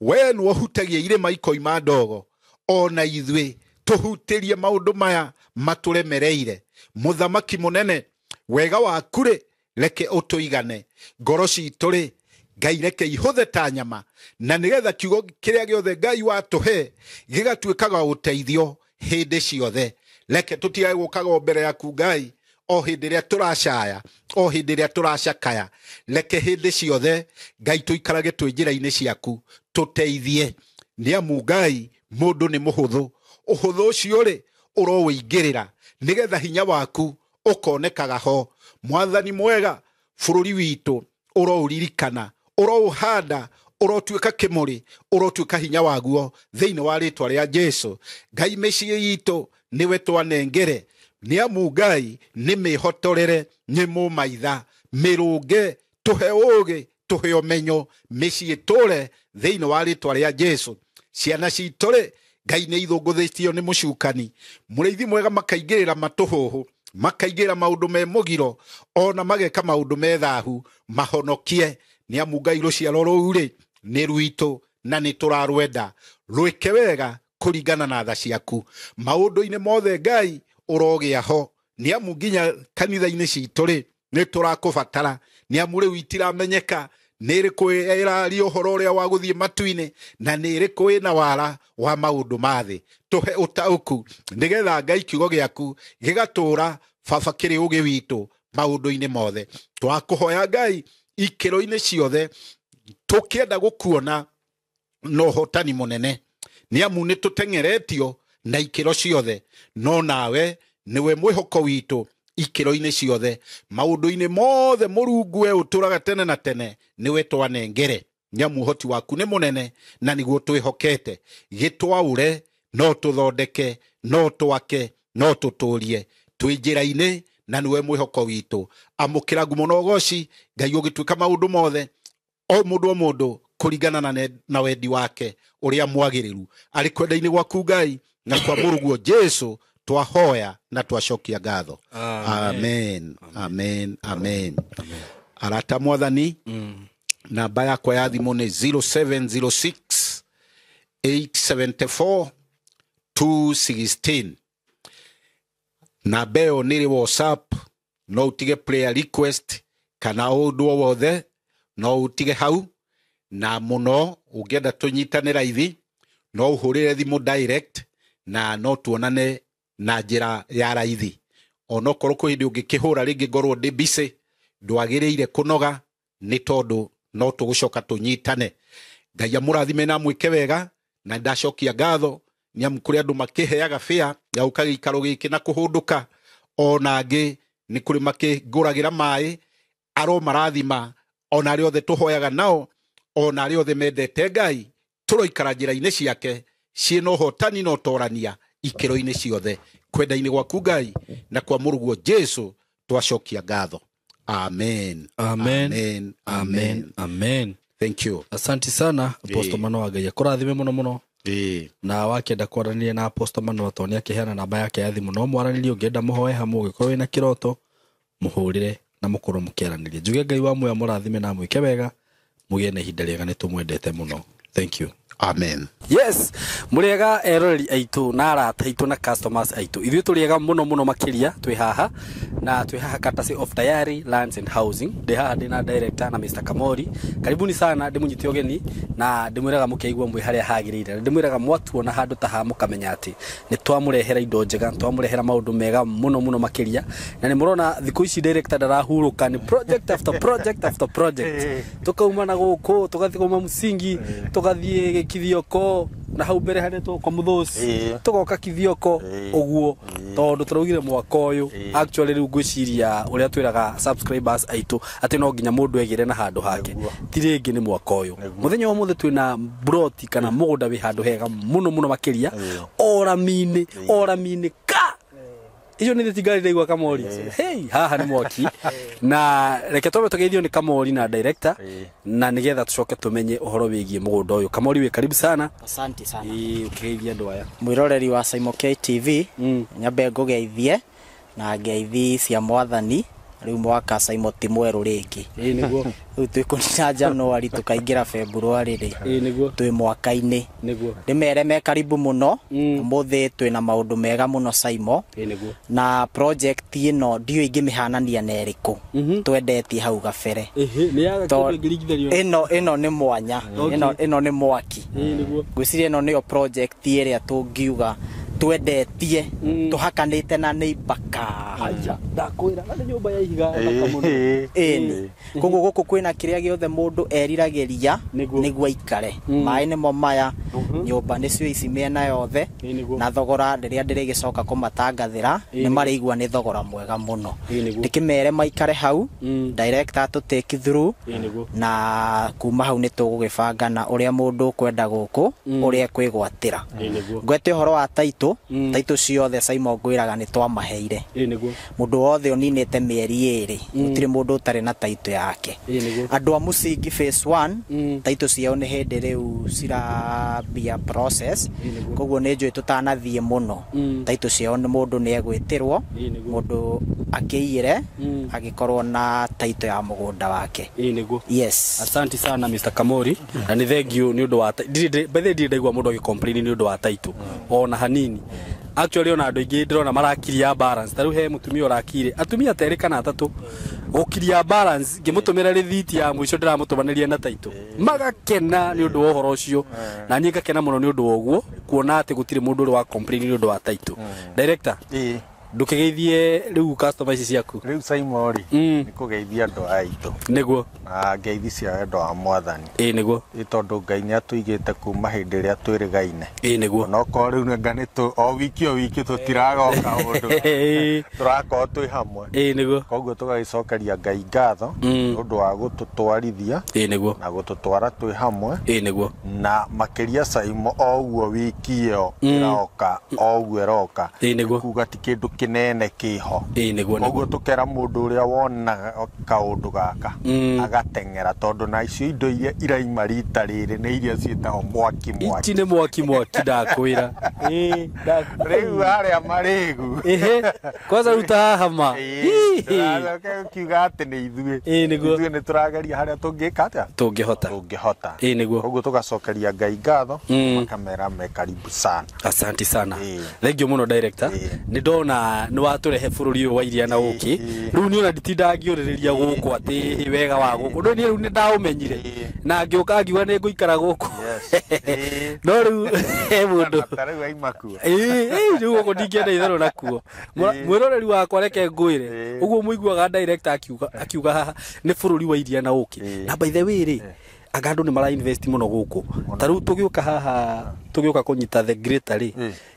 we nĩwe ũhutagia irĩma ikoima ndogo, ona ithuĩ tũhutĩrie maũndũ maya matũremereire. Mũthamaki mũnene, wega waku rĩ, reke ũtũigane. Ngoro citũ rĩ, Ngai reke ihũthe ta nyama, na nĩgetha kiugo kĩrĩa gĩothe Ngai watũhe gĩgatuĩkaga ũteithio hĩndĩ ciothe. Reke tũtigage gũkaga o mbere yaku Ngai o hĩndĩ ĩrĩa tũracaya, o hĩndĩ ĩrĩa tũracakaya. Reke hĩndĩ ciothe Ngai tũikarage twĩ njĩra-inĩ ciaku, tũteithie. Nĩ amu Ngai mũndũ nĩ mũhũthũ, ũhũthũ ũcio rĩ ũrowĩingĩrĩra nĩgetha hinya waku ũkonekaga ho. Mwathani mwega, bũrũri witũ ũroũririkana, ũroũhanda, ũrotuĩka kĩmũrĩ, ũrotuĩka hinya waguo thĩinĩ wa rĩtwa rĩa Jesu. Ngai mĩciĩ itũ nĩwe twanengere, nĩ amu Ngai nĩ mĩhotorere, nĩ mũmaitha, mĩrũnge, tũhe ũũgĩ, tũhe ũmenyo, mĩciĩ tũre thĩinĩ wa rĩtwa rĩa Jesu. Ciana citũ rĩ, Ngai nĩ ithũngũthĩtio nĩ mũcukani, mũrĩithi mwega makaingĩrĩra matũhũhũ, makaingĩra maũndũ me mũgiro, ona mageka maũndũ me thahu, mahonokie. Nĩ amu Ngai rũciaro rũu rĩ nĩ rwitũ na nĩ tũrarwenda, rwĩke wega kũringana na tha ciaku. Maũndũ-inĩ mothe Ngai ũrogĩa ho, nĩ amu nginya kanitha-inĩ citũ rĩ nĩ tũrakũbatara, nĩ amu rĩu itiramenyeka nĩ ĩrĩkũ ĩraria ũhoro ũrĩa wa gũthiĩ matu-inĩ na nĩ ĩrĩkũ ĩna wara wa maũndũ ma thĩ. Tũhe ũtaũku nĩgetha Ngai kiugo gĩaku gĩgatũũra baba kĩrĩ ũgĩ witũ maũndũ-inĩ mothe. Twakũhoya Ngai ikĩro-inĩ ciothe, tũkĩenda gũkuona na ũhotani mũnene, nĩ amu nĩ tũteng'eretio na ikĩro ciothe, no nawe nĩwe mwĩhoko witũ ikĩro-inĩ ciothe. Maũndũ-inĩ mothe Mũrungu we ũtũraga tene na tene nĩwe twanengere, nĩ amu ũhoti waku nĩ mũnene na nĩguo twĩhokete. Gĩtwaũre, no tũthondeke, no twake, no tũtũrie, twĩ njĩra-inĩ na nĩwe mwĩhoko witũ. Amũkĩra ngumo na ũgoci Ngai ũgĩtuĩka maũndũ mothe, o mũndũ o mũndũ kũringana na wendi wake ũrĩa mwagĩrĩru, arĩ kwenda-inĩ gwaku Ngai na kwa mũrũguo Jesu twahoya na twacokia ngatho. Amen. Amen. Amen. Arata Mwathani, namba yakwa ya thimũ nĩ 0706 874 216. Namba ĩyo nĩ ĩrĩ WhatsApp, no ũtige prayer request kana ũndũ o wothe no ũtige hau. Na mũno ũngĩenda tũnyitane raithi no ũhũrĩre thimũ direct na no tuonane na njĩra ya raithi. Onokorwo kwĩ hĩndĩ ũngĩkĩhũra rĩngĩ ngorwo ndĩ busy, ndwagĩrĩire kũnoga nĩ tondũ no tũgũcoka tũnyitane. Ngai amũrathime na amwĩke wega, na ndacokia ngatho nĩ amu kũrĩ andũ makĩheaga bĩa ya gũka gĩikaro gĩkĩ na kũhũndũka, ona angĩ nĩ kũrĩ makĩngũragĩra maĩ, aro marathima, ona arĩa othe tũhoyaga nao, ona arĩa othe mendete Ngai, tũroikara njĩra-inĩ ciake ciĩna ũhotani na ũtorania ikĩro-inĩ ciothe. Kwenda-inĩ gwaku Ngai na kwa mũrũguo Jesu twacokia ngatho. Amen. Amen. Amen. Amen. Amen. Thank you. Asante sana Apostle Manoa, Ngai akũrathime mũno mũno. Na wakĩenda kwaranĩria na Apostle Manoa tondũ nĩ akĩheana namba yake ya thimũ, no mwaranĩrie, ũngĩenda mũhoe hamwe, ũngĩkorwo wĩna kĩroto mũhũrĩre na mũkorwo mũkĩaranĩria. Njuge Ngai wa muoyo amũrathime na amwĩke wega, mũgĩe na ihinda rĩega, nĩ tũmwendete mũno. Thank you. Amen. Yes, mũrĩega eroreri aitũ na arata aitũ na customers aitũ. Ithuĩ tũrĩega mũno mũno makĩria twĩ haha na twĩ haha courtesy of Tayari Lands and Housing. Ndĩ haha ndĩ na director na Mr. Kamori. Karibuni sana, ndĩmũnyite ũgeni na ndĩmwĩraga mũkeigua mwĩ harĩa hagĩrĩire. Na ndĩmwĩraga mwatuona handũ ta haha mũkamenya atĩ nĩ twamũrehera indo njega, nĩ twamũrehera maũndũ mega mũno mũno makĩria. Na nĩ mũrona thikũ ici director ndarahurũka, nĩ project after project after project. Tukauma na gũkũ, tũgathiĩ kuma Musingi, tũgathiĩ Kithioko, na hau mbere harĩa kwa Muthoci, tugoka Kithioko ũguo, tondũ tũraugire mwaka ũyũ. Actually rĩu ngwĩciria ũrĩa twĩraga subscribers aitũ atĩ no nginya mũndũ egĩre na handũ hake, ti rĩngĩ nĩ mwaka ũyũ. Mũthenya wa ũmũthĩ twĩna broti kana mũgũnda wĩ handũ hega mũno mũno makĩria, orami-inĩ, orami-inĩ ka icio nĩ thigari ndaigua Kamori. Hey, haha nĩ mwaki. Na reke twambe tũgeithio nĩ Kamori na director, na nĩgetha tũcoke tũmenye ũhoro wĩgiĩ mũgũnda ũyũ. Kamori, wĩ karibu sana. Asante sana. Ũkĩgeithia andũ aya. Mwĩroreri wa Saimo K TV, nyambe ngũgeithie na ngeithi cia mwathani. Rĩu mwaka Saimo ti mwerũ rĩngĩ. Ĩĩ nĩguo. Rĩu twĩ kũnina January tũkaingĩra February rĩ. Ĩĩ nĩguo. Twĩ mwaka-inĩ. Nĩguo. Ndĩmere me karibu mũno. Ũmũthĩ twĩna maũndũ mega mũno Saimo. Ĩĩ nĩguo. Na project ĩno ndiũĩ ingĩmĩhanania na ĩrĩkũ. Twendetie hau gabere. Ĩhĩ, nĩ yaga kĩndũ ĩngĩringithanio. Ĩno nĩ mwanya. Ĩno nĩ mwaki. Ĩĩ nĩguo. Ngwĩciria ĩno nĩyo project ĩrĩa tũngiuga twendetie, tũhakanĩte na neighbor ka. Aja, ndakwĩra na nĩ nyũmba ya ihiga thaka mũno. Ĩni. Koguo gũkũ kwĩna kĩrĩa gĩothe mũndũ eriragĩria nĩguo aikare. Maĩ nĩmo maya, nyũmba nĩcio ici mĩena yothe, na thogora rĩrĩa ndĩrĩgĩcoka kũmatangathĩra nĩ marĩigua nĩ thogora mwega mũno. Ndĩkĩmere maikare hau, director atũ take through, na kuma hau nĩ tũgũgĩbanga na ũrĩa mũndũ ũkwenda gũkũ, ũrĩa ekwĩgwatĩra. Ngwete ũhoro wa taitũ, taitũ ciothe Saimo ngwĩraga nĩ twamaheire. Mũndũ wothe ũninĩte mĩeri 2, gũtirĩ mũndũ ũtarĩ na taitũ yake. Andũ a Musingi phase 1, taitũ ciao nĩ hĩndĩ rĩu cirambia process, koguo nĩ njũĩ tũtanathiĩ mũno. Taitũ ciao nĩ mũndũ nĩ egwĩtĩrwo, mũndũ akĩiyĩre, agĩkorwo na taitũ ya mũgũnda wake. Yes. Asante sana Mr. Kamori, na nĩ thank you nĩ ũndũ wa ndirĩ by the way ndirĩ ndaigua mũndũ agĩ-complain nĩ ũndũ wa taitũ ona hanini. Actually ona andũ aingĩ ndĩrona marakiria balance. Ta rĩu he mũtumia ũrakire, atumia ta erĩ kana atatũ gũkiria balance, ngĩmũtũmĩra rĩthiti ya mũico ndĩramũtũmanĩria na taitũ, magakena nĩ ũndũ wa ũhoro ũcio, na niĩ ngakena mũno nĩ ũndũ wa ũguo, kuona atĩ gũtirĩ mũndũ ũrĩ wa complain nĩ ũndũ wa taitũ. Director, ndũkĩgeithie rĩu customer ici ciaku. Rĩu Saimo rĩ, nĩ kũgeithia andũ aitũ. Nĩguo. Na ngeithi cia wendo wa mwathani. Ĩĩ nĩguo. Ĩ tondũ Ngai nĩ atũigĩte kuma hĩndĩ ĩrĩa twĩrĩgaine. Ĩĩ nĩguo. Onokorwo rĩu nanga nĩ tũ, o wiki o wiki tũtiragoka ũndũ. Tũrakorwo twĩ hamwe. Ĩĩ nĩguo. Koguo tũgagĩcokeria Ngai ngatho nĩ ũndũ wa gũtũtwarithia. Ĩĩ nĩguo. Na gũtũtwara twĩ hamwe. Ĩĩ nĩguo. Na makĩria Saimo o ũguo wiki ĩyo ĩroka, o ũguo ĩroka. Ĩĩ nĩguo. Kuga ti kĩndũ kĩnene kĩho. Ĩĩ nĩguo, nĩguo. Koguo tũkera mũndũ ũrĩa wonaga kaũndũ gaka, agateng'era, tondũ na icio indo iria iraima rita rĩrĩ nĩ iria ciĩtagwo mwaki mwaki. Ici nĩ mwaki mwaki ndakwĩra. Ĩĩ, ndakwĩra. Rĩu harĩa marĩgu. Ĩhĩ, kwanza ruta haha ma. Ĩĩ, ndĩracoka ũkiuga atĩ nĩ ithuĩ. Ĩĩ, nĩguo. Ithuĩ nĩ tũrageria harĩa tũngĩka atĩa? Tũngĩhota. Tũngĩhota. Ĩĩ, nĩguo. Koguo tũgacokeria Ngai ngatho, makamera me karibu sana. Asante sana. Ĩĩ. Thank you mũno director. Ĩĩ. Nĩ ndona nĩ watũrehe bũrũri ũyũ wa iria na ũkĩ. Rĩu niĩ ona nditindaga ngĩũrĩrĩria gũkũ atĩ wega wa gũkũ. No niĩ rĩu nĩ ndaũmenyire. Na ngĩũka ngiuga nĩ ngũikara gũkũ. No rĩu he mũndũ. Ta rĩu aima kuo. Ĩĩ, ĩĩ, rĩu gũkũ ndingĩenda itherũ nakuo. Mwĩroreri wakwa reke ngwĩre. Ũguo mũiguaga director akiuga haha nĩ bũrũri wa iria na ũkĩ. Na by the way rĩ, anga andũ nĩ mara invest mũno gũkũ. Ta rĩu tũgĩũka haha, tũgĩũka kũnyita the greater rĩ,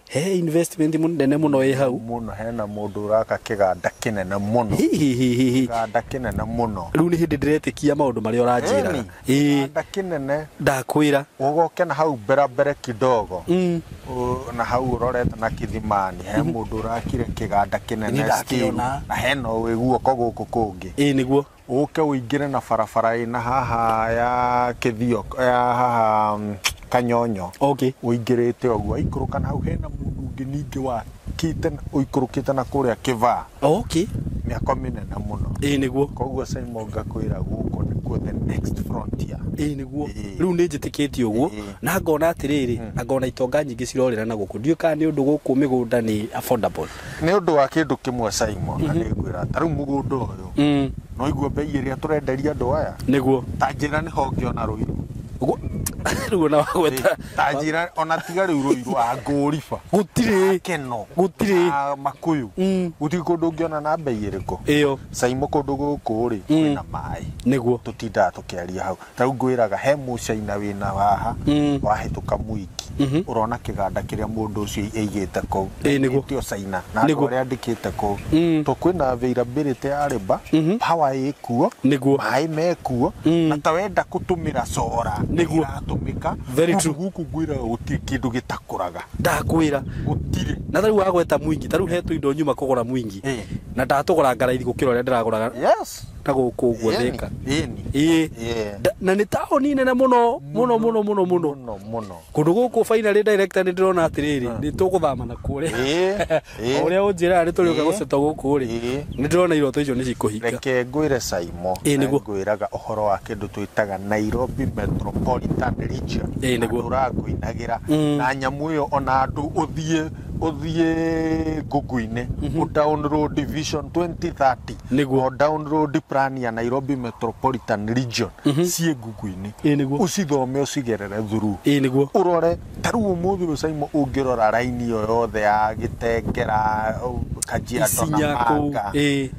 he investment nene mũno ĩ hau. Mũno, hena mũndũ ũraka kĩganda kĩnene mũno. Hi, hi, hi, hi, hi. Kĩganda kĩnene mũno. Rĩu nĩ hĩndĩ ndĩretĩkia maũndũ marĩa ũranjĩraga. Ĩni, Ĩĩ. kĩganda kĩnene. Ndakwĩra. Ũgoke na hau mbere mbere kidogo. Na hau ũrorete na Kithimani, he mũndũ ũrakire kĩganda kĩnene Nĩ ndakĩona. still, na hena wĩ guoko gũkũ kũngĩ. Ĩĩ nĩguo. Ũke ũingĩre na barabara ĩna haha ya Kĩthioko, ya haha, Kanyonyo. Ũingĩrĩte ũguo, aikũrũka na hau hena mũndũ ũngĩ ningĩ wa Ũkĩte ũikũrũkĩte na kũrĩa Kĩvaa. Okay. Mĩako mĩnene mũno. Ĩĩ nĩguo. Koguo Simon ngakwĩra gũkũ nĩkuo the next frontier. Ĩĩ nĩguo. Rĩu nĩ njĩtĩkĩtie ũguo na ngona atĩrĩrĩ, na ngona itonga nyingĩ cirorĩra na gũkũ. Ndiũĩ kana nĩ ũndũ gũkũ mĩgũnda nĩ affordable. Nĩ ũndũ wa kĩndũ kĩmwe Simon, na nĩ ngwĩra ta rĩu mũgũnda ũyũ no igua bei ĩrĩa tũrenderia andũ aya. Nĩguo. Ta njĩra nĩho ũngĩona Rũirũ. Rĩu ona wagweta. Ta njĩra ona tiga rĩu Rũirũ a Ngũriba. Gũtirĩ. Keno. Gũtirĩ. Makuyu. Gũtirĩ kũndũ ũngĩona na bei ĩrĩkũ. Ĩyo. Saimo kũndũ gũkũ rĩ kwĩna maĩ. Nĩguo. Tũtindaga tũkĩaria hau. Ta rĩu ngwĩraga he mũcaina wĩna haha wahĩtũka Mwiki. Ũrona kĩganda kĩrĩa mũndũ ũcio aigĩte kũu. Ĩĩ nĩguo. Tio Caina na andũ arĩa andĩkĩte kũu. To kwĩna availability ya rĩba, power ĩkuo, nĩguo, maĩ mekuo, na ta wenda gũtũmĩra sora nĩguo ĩratũmĩka. Very true. Gũkũ ngwĩraga gũtirĩ kĩndũ gĩtakũraga. Ndakwĩra. Gũtirĩ. Na tarĩu wagweta Mwingi, tarĩu he tũindo nyuma kũgũra Mwingi. Na ndatũgũra ngaraithi gũkĩra ũrĩa ndĩragũraga. Yes. Na gũkũ ũguo Thĩka. Ĩni. Ĩĩ. Na nĩ taũni nene mũno mũno mũno mũno mũno. Mũno mũno. Kũndũ gũkũ finally director nĩ ndĩrona atĩrĩrĩ, nĩ tũgũthama na kũrĩa. Ĩĩ. O ũrĩa ũnjĩraga nĩ tũrĩũka gũcetwo gũkũ rĩ. Nĩ ndĩrona iroto icio nĩ cikũhinga. Reke ngwĩre Saimo. Ĩĩ nĩguo. Ngwĩraga ũhoro wa kĩndũ twĩtaga Nairobi Metropolitan Region. Ĩĩ nĩguo. Ũrangũinagĩra na nyamũ ĩyo ona andũ ũthiĩ Google-inĩ download Vision 2030 nĩguo, o download plan ya Nairobi Metropolitan Region ciĩ Google-inĩ. Ĩĩ nĩguo. Ũcithome ũcigerere through. Ĩĩ nĩguo. Ũrore ta rĩu ũmũthĩ ũyũ Saimo ũngĩrora raini ĩyo yothe ya Gĩtengera, Kajiado na Manga. Ĩĩ.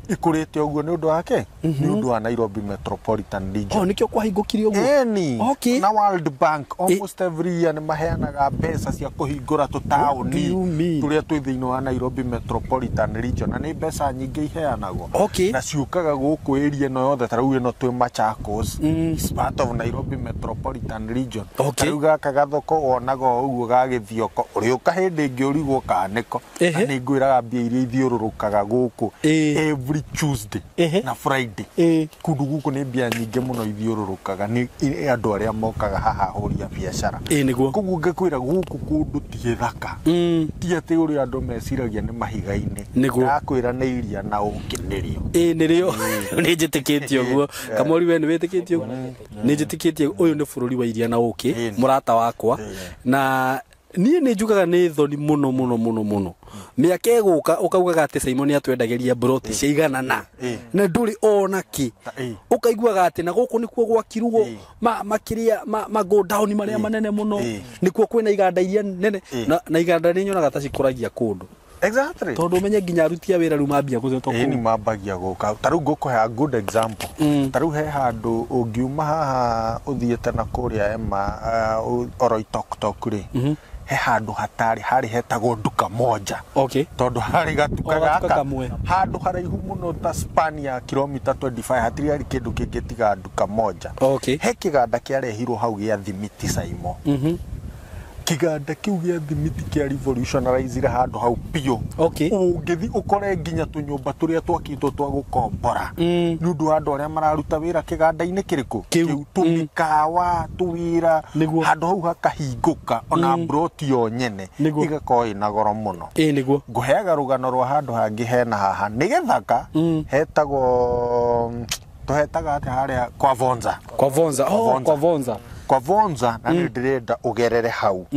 Ikũrĩte ũguo nĩ ũndũ wake? Nĩ ũndũ wa Nairobi Metropolitan Region. Oh, nĩkĩo kwahingũkire ũguo? Ĩni. Okay. Na World Bank almost every year nĩ maheanaga mbeca cia kũhingũra tũtaũni tũrĩa twĩ thĩinĩ wa Nairobi Metropolitan Region, na nĩ mbeca nyingĩ iheanagwo. Okay. Na ciũkaga gũkũ area ĩno yothe, ta rĩu ĩno twĩ Machakos. It's part of Nairobi Metropolitan Region. Okay. Ta rĩu gaka gathoko wonaga o ũguo gagĩthioko, ũrĩũka hĩndĩ ĩngĩ ũrigwo kana nĩko. Na nĩ ngwĩraga mbia iria ithiũrũrũkaga gũkũ every Tuesday na Friday. Kũndũ gũkũ nĩ mbia nyingĩ mũno ithiũrũrũkaga nĩ andũ arĩa mokaga haha ahũri a biacara. Ĩĩ nĩguo. Koguo ngakwĩra gũkũ kũndũ ti gĩthaka. Ti atĩ ũrĩa andũ meciragia nĩ mahiga-inĩ. Nĩguo. Ndakwĩra nĩ iria na ũkĩ nĩrĩo. Ĩĩ nĩrĩo. Nĩ njĩtĩkĩtie ũguo. Kamori we nĩ wĩtĩkĩtie ũguo? Nĩ njĩtĩkĩtie ũyũ nĩ bũrũri wa iria na ũkĩ, mũrata wakwa. Na niĩ nĩ njugaga nĩ thoni mũno mũno mũno mũno. Mĩaka ĩgũka ũkaugaga atĩ Simon nĩ atwendagĩria broti cia igana na ndũrĩ ona kĩ. Ũkaiguaga atĩ na gũkũ nĩkuo gwakirwo makĩria ma go down marĩa manene mũno, nĩkuo kwĩna iganda iria nene na iganda nĩ nyonaga ta cikũragia kũndũ. Exactly. Tondũ ũmenye nginya aruti a wĩra rĩu mambia gũcetwo kũu. Ĩni mambagia gũka. Ta rĩu ngũkũhe a good example. Ta rĩu he handũ ũngiuma haha ũthiĩte na kũrĩa Ema Oloitoktok rĩ, he handũ hatarĩ harĩ hetagwo nduka moja. Okay. Tondũ harĩ gatuka gaka handũ haraihu mũno ta span ya kilomita 25 hatirĩ harĩ kĩndũ kĩngĩ tiga nduka moja. Okay. He kĩganda kĩarehirwo hau gĩa thimiti Saimo. Kĩganda kĩu gĩa thimiti kĩa revolutionizire handũ hau biũ. Okay. Ũngĩthi ũkore nginya tũnyũmba tũrĩa twakĩtwo twa gũkombora. Nĩ ũndũ wa andũ arĩa mararuta wĩra kĩganda-inĩ kĩrĩkũ? Kĩu. Tũmĩkawa, tũwĩra, handũ hau hakahingũka ona broti yo nyene ĩgakorwo ĩna goro mũno. Ĩĩ nĩguo. Ngũheaga rũgano rwa handũ hangĩ hena haha nĩ gĩthaka hetagwo tũhetaga atĩa harĩa kwa Vonza. Kwa Vonza. Oh, kwa Vonza. Kwa Vonza na nĩ ndĩrenda ũgerere hau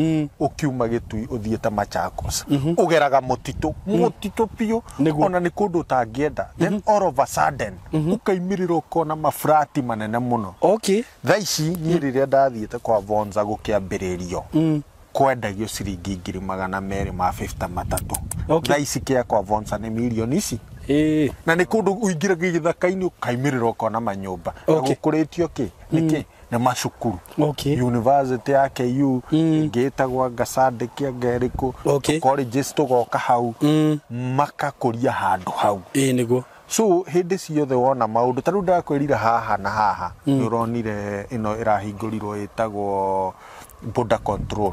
ũkiuma Gĩtui ũthiĩte Machakos. Ũgeraga mũtitũ, mũtitũ biũ, ona nĩ kũndũ ũtangĩenda. Then all of a sudden ũkaimĩrĩra ũkona mafrati manene mũno. Okay. Thaa ici niĩ rĩrĩa ndathiĩte kwa Vonza gũkĩambĩrĩrio kwendagio ciringi 253,000. Okay. Thaa ici kĩa kwa Vonza nĩ mirioni ici. Na nĩ kũndũ ũingĩraga gĩthaka-inĩ ũkaimĩrĩra ũkona manyũmba. Na gũkũrĩtio kĩ? Nĩkĩ? Nĩ macukuru. Okay. University ya KU ĩngĩ ĩtagwo anga Sandiki anga ĩrĩkũ. Okay. Colleges tũgoka hau makakũria handũ hau. Ĩĩ nĩguo. So hĩndĩ ciothe wona maũndũ ta rĩu ndakwĩrire haha na haha nĩ ũronire ĩno ĩrahingũrirwo ĩtagwo Border control.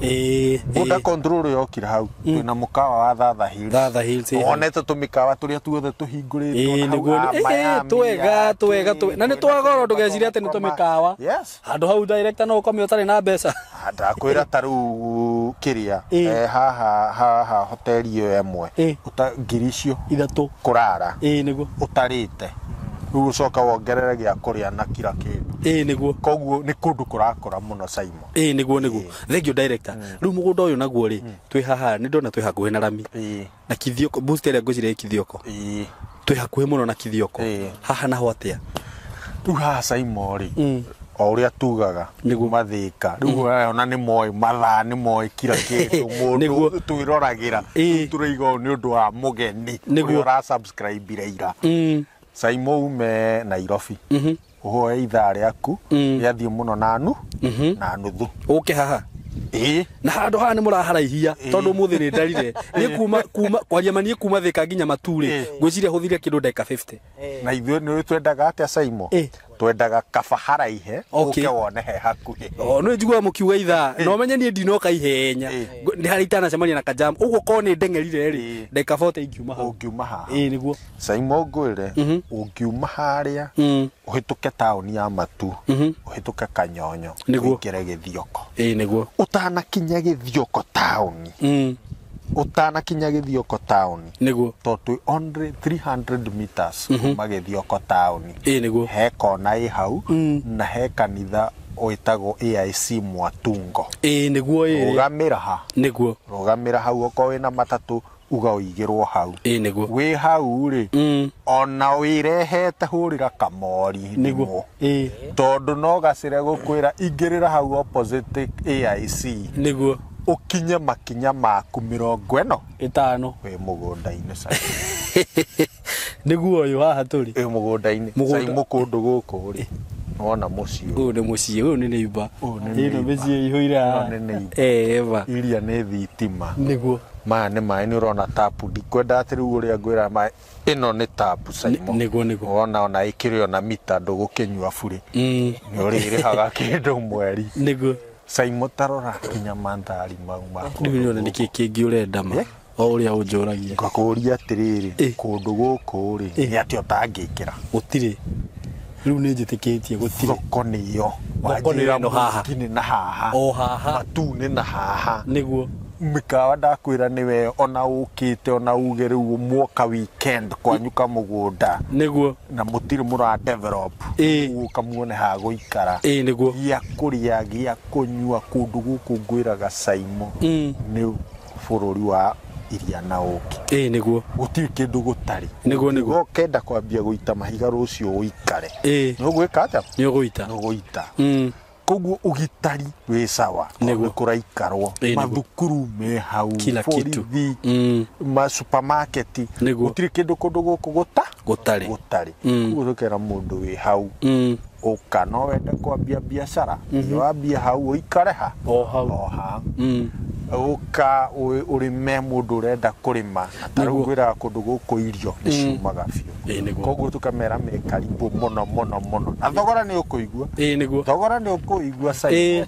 Border control yokire hau twina mukawa wa Thatha Hills. Thatha Hills. Wonete tumikawa turia tuothe tuhingũrĩtwo hau. Twega twega na nĩ twagoro ndũgecirie atĩ nĩ tũmĩkawa. Yes. Handũ hau director no ũkome ũtarĩ na mbeca. Ndakwĩra ta rĩu kĩrĩa haha haha hoteli ĩyo ĩmwe ngiri icio ithatũ kũrara. Nĩguo ũtarĩte. Rĩu ũcoka wongerere gĩa kũrĩa na kila kĩndũ. Nĩguo. Koguo nĩ kũndũ kũrakũra mũno Simon. Nĩguo nĩguo. Thank you director. Rĩu mũgũnda ũyũ naguo rĩ twĩ haha nĩ ndona twĩ hakuhĩ na rami. Na Kithioko booster ĩrĩa ngwĩciria ĩ Kithioko. Twĩ hakuhĩ mũno na Kithioko. Haha naho atĩa? Rĩu haha Simon rĩ o ũrĩa tugaga mathĩka rĩu ona nĩ moĩ mathaa nĩ moĩ kila kĩndũ mũndũ twĩroragĩra tũraiga ũũ nĩ ũndũ wa mũgeni ũrĩa ũra subscribe ira. Simon ume Nairobi uhoe ithaa rĩaku rĩathiĩ mũno na na nuthu ũke haha. Na handũ haha nĩ mũraharaihia tondũ ũmũthĩ nĩ ndarire niĩ kuma kwaria ma niĩ kuma Thika nginya Maturĩ ngwĩciria hũthire kĩndũ ndagĩka 50. Na ithuĩ nĩ twendaga atĩa Simon? Twendaga kaba haraihe ũke wone he hakuhĩ. Nĩ njiguaga mũkiuga ithaa na ũmenye niĩ ndinoka ihenya nĩ harĩa itanacemania na kajam ũguo korwo nĩ ndeng'erire rĩ ndagĩka 40 ingiuma hau. Ũngiuma haha. Nĩguo. Simon ngwĩre ũngiuma harĩa ũhĩtũke taũni ya Matu ũhĩtũke Kanyonyo ũingĩre Gĩthioko. Nĩguo. Ũtanakinya Gĩthioko taũni. Ũtanakinya Gĩthioko taũni. Nĩguo. Tondũ twĩ only 300 meters kuma Gĩthioko taũni. Nĩguo. He kona ĩ hau na he kanitha wĩtagwo AIC Mwatungo. Nĩguo. Rũgamĩra ha. Nĩguo. Rũgamĩra hau okorwo wĩna matatũ uga ũigĩrwo hau. Nĩguo. Wĩ hau rĩ ona wĩrehete hũrĩra kamori nĩguo. Tondũ no gacĩre gũkwĩra ingĩrĩra hau opposite AIC. Nĩguo. Ũkinye makinya maku 45 wĩ mũgũnda-inĩ Simon. Nĩguo ũyũ haha tũrĩ. Wĩ mũgũnda-inĩ Simon kũndũ gũkũ rĩ wona mũciĩ ũyũ nĩ mũciĩ ũyũ nĩ neighbor. Ĩno mĩciĩ ĩihũire haha. Eva. Iria nĩ thitima. Nĩguo. Maya nĩ maĩ nĩ ũrona tapu ndikwenda atĩ rĩu ũrĩa ngwĩra maĩ ĩno nĩ tapu Simon. Nĩguo nĩguo. Wona ona ĩkĩrĩ ona mita ndũgũkĩnyua burĩ. Nĩ ũrĩrĩhaga kĩndũ mweri. Nĩguo. Simon tarora kinya mandhari mau maku. Rĩu nĩ nĩkĩ kĩngĩ ũrenda ma o ũrĩa ũnjũragia. Ngakũria atĩrĩrĩ kũndũ gũkũ rĩ nĩ atĩa ũtangĩkĩra? Gũtirĩ. Rĩu nĩ njĩtĩkĩtie gũtirĩ. Thoko nĩyo. Thoko nĩ ĩno haha. Nĩ na haha. O haha. Matu nĩ na haha. Nĩguo. Mĩkawa ndakwĩra nĩwe ona ũkĩte ona uge rĩu mwoka weekend kwanyu kamũgũnda. Nĩguo. Na mũtirĩ mũra develop. Ũka muone ha gũikara. Nĩguo. Gĩa kũrĩa gĩa kũnyua kũndũ gũkũ ngwĩraga Simon nĩ bũrũri wa iria na ũkĩ. Nĩguo. Gũtirĩ kĩndũ gũtarĩ. Nĩguo nĩguo. Ũkenda kwambia gũita mahiga rũciũ ũikare. Nĩ ũgwĩka atĩa? Nĩ ũgũita. Nĩ ũgũita. Koguo ũgitari wĩ sawa. Nĩguo. Kũraikarwo. Mathukuru me hau. Kila kitu. Ma supermarket. Nĩguo. Gũtirĩ kĩndũ kũndũ gũkũ gũtarĩ. Gũtarĩ. Koguo tũkera mũndũ wĩ hau. Ũka no wende kwambia biacara. Wambia hau ũikare ha. O hau. O hau. Ũka ũrĩme mũndũ ũrenda kũrĩma. Ta rĩu ngwĩraga kũndũ gũkũ irio nĩ ciumaga biũ. Koguo tũkamera me karibu mũno mũno mũno. Na thogora nĩ ũkũigua. Nĩguo. Thogora nĩ ũkũigua Simon.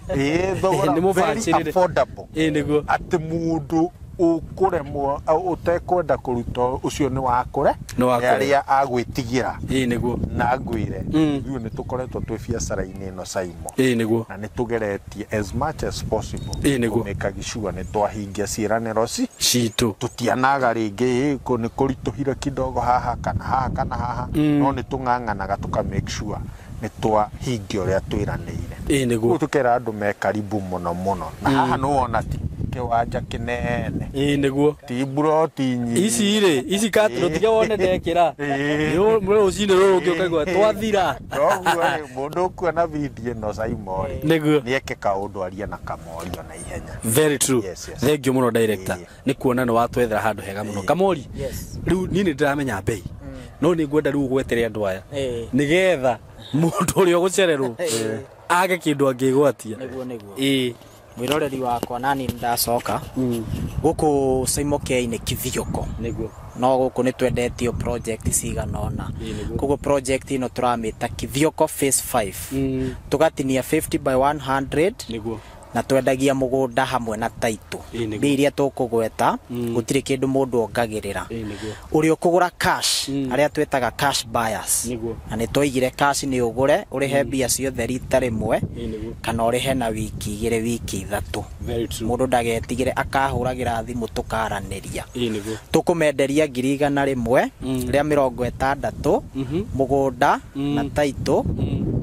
Thogora very affordable. Nĩguo. Atĩ mũndũ ũkũremwo ũtekwenda kũruta ũcio nĩ wakũre. Nĩ arĩa agwĩtigĩra. Nĩguo. Na ngwĩre ithuĩ nĩ tũkoretwo twĩ biacara-inĩ ĩno Simon. Nĩguo. Na nĩ tũgeretie as much as possible. Nĩguo. Kũmĩkaga sure nĩ twahingia ciĩranĩro citũ. Tũtianaga rĩngĩ nĩ kũritũhire kidogo haha kana haha kana haha no nĩ tũng'ang'anaga tũka make sure nĩ twahingia ũrĩa twĩranĩire. Nĩguo. Tũkera andũ me karibu mũno mũno. Na haha nĩ wona ti kĩwanja kĩnene. Nĩguo. Ti mburoti nyingĩ. Ici rĩ, ici katũrũ tiga wone ndekĩra. Nĩ rũcinĩ rũrũ ũngĩ ũkaigua twathira. Koguo rĩ mũndũ ũkuona video ĩno Simon rĩ. Nĩguo. Nĩeke kaũndũ arie na Kamori ona ihenya. Very true. Yes, yes. Thank you mũno director. Nĩ kuona nĩ watwethera handũ hega mũno. Kamori. Yes. Rĩu niĩ nĩ ndĩramenya bei. No nĩ ngwenda rĩu ũgwetere andũ aya. Nĩgetha mũndũ ũrĩa ũgũcererwo age kĩndũ angĩgwatia. Nĩguo nĩguo. Mwiroreri wakwa nani ndacoka gũkũ Simon K nĩ Kithioko. Nĩguo. No gũkũ nĩ twendetio project cigana ũna. Koguo project ĩno tũramĩta Kithioko phase 5. Tũgatinia 50 by 100. Nĩguo. Na twendagia mũgũnda hamwe na title. Mbia iria tũkũgweta gũtirĩ kĩndũ mũndũ ongagĩrĩra. Ũrĩa ũkũgũra cash, arĩa twĩtaga cash buyers, na nĩ twaigire cash nĩ ũgũre ũrĩhe mbia ciothe rita rĩmwe kana ũrĩhe na wiki 2 wiki 3. Mũndũ ndagetigĩre akahũragĩra thimũ tũkaranĩria. Tũkũmenderia 160,000 mũgũnda na title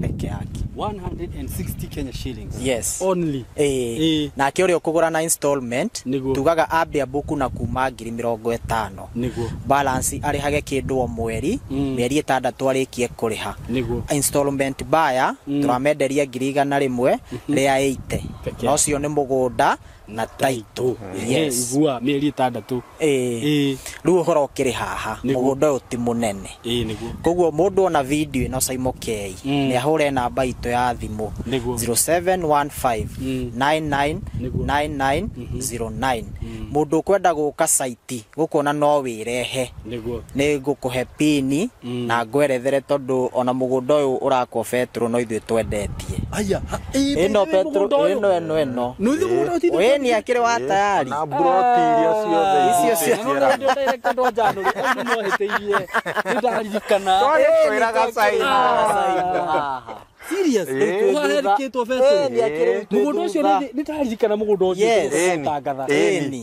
peke yake. 160 Kenya shillings. Yes. Only. Nake ũrĩa ũkũgũra na installment tugaga ambia buku na kuma 50,000. Niguo. Balance arĩhage kĩndũ o mweri, mĩeri 6 arĩkie kũrĩha. Niguo. Installment buyer tũramenderia 180,000. Na ũcio nĩ mũgũnda na title. Yes. Igua mĩeri 6. Rĩu ũhoro ũkĩrĩ haha, mũgũnda ũyũ ti mũnene. Niguo. Koguo mũndũ ona video ĩno Saimo K nĩ ahũre namba itũ ya thimũ 0715 99 9909. Mũndũ ũkwenda gũka site gũkũ ona no wĩrehe. Niguo. Nĩ ngũkũhe pini na ngwerethere tondũ ona mũgũnda ũyũ ũrakwo betũrũ no ithuĩ twendetie. Aya, ĩno betũrũ ĩno. Ĩno ni akĩrĩ wa tayari. Na broti iria ciothe icio ciothe. Director ndo Janũri, nĩ mwahĩtĩirie. Nĩ ndaririkana. Twagĩkwĩraga Saimo. Serious? Ũharĩkĩtwo betũrũ. Mũgũnda ũcio nĩ ndaririkana mũgũnda ũcio tũtangatha.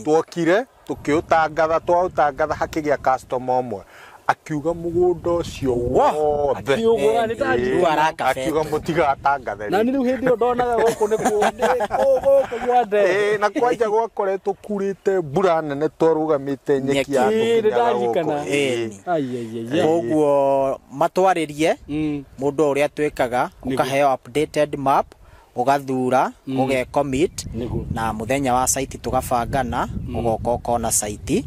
Twokire tũkĩũtangatha, twaũtangatha hakĩgĩa customer ũmwe akiuga mũgũnda ũcio wothe akiũgũra nĩ ndaririkana, akiuga mũtigatangathe. Na nĩ rĩu hĩndĩ ĩyo ndonaga gũkũ nĩ gũkũ gwande. Na kwanja gwakoretwo kurĩte mbura nene twarũgamĩte nyeki ya tũkinyaga gũkũ. Koguo matwarĩrie mũndũ ũrĩa twĩkaga ũkaheo updated map, ũgathura, ũgecommit na mũthenya wa site tũgabangana, ũgoka ũkona site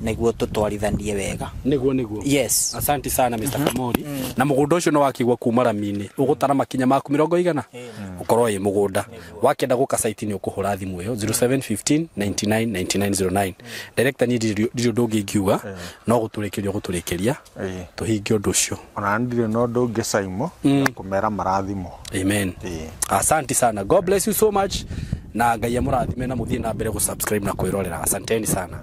nĩguo tũtwarithanie wega. Nĩguo. Yes. Asante sana Mr. Kamori. Na mũgũnda ũcio no wakigwa kuma rami-inĩ, ũgũtara makinya maku 100 ũkorwo ĩ mũgũnda. Wakenda gũka site nĩ ũkũhũra thimũ ĩyo 0715 99 9909. Director niĩ ndirĩ ũndũ ũngĩ ingiuga no gũtũrĩkĩria tũhingie ũndũ ũcio. Ona ndirĩ na ũndũ ũngĩ Saimo, kũmera marathimo. Amen. Asante sana. God bless you so much. Na Ngai amũrathime na mũthiĩ na mbere gũ subscribe na kwĩrorera. Asanteni sana.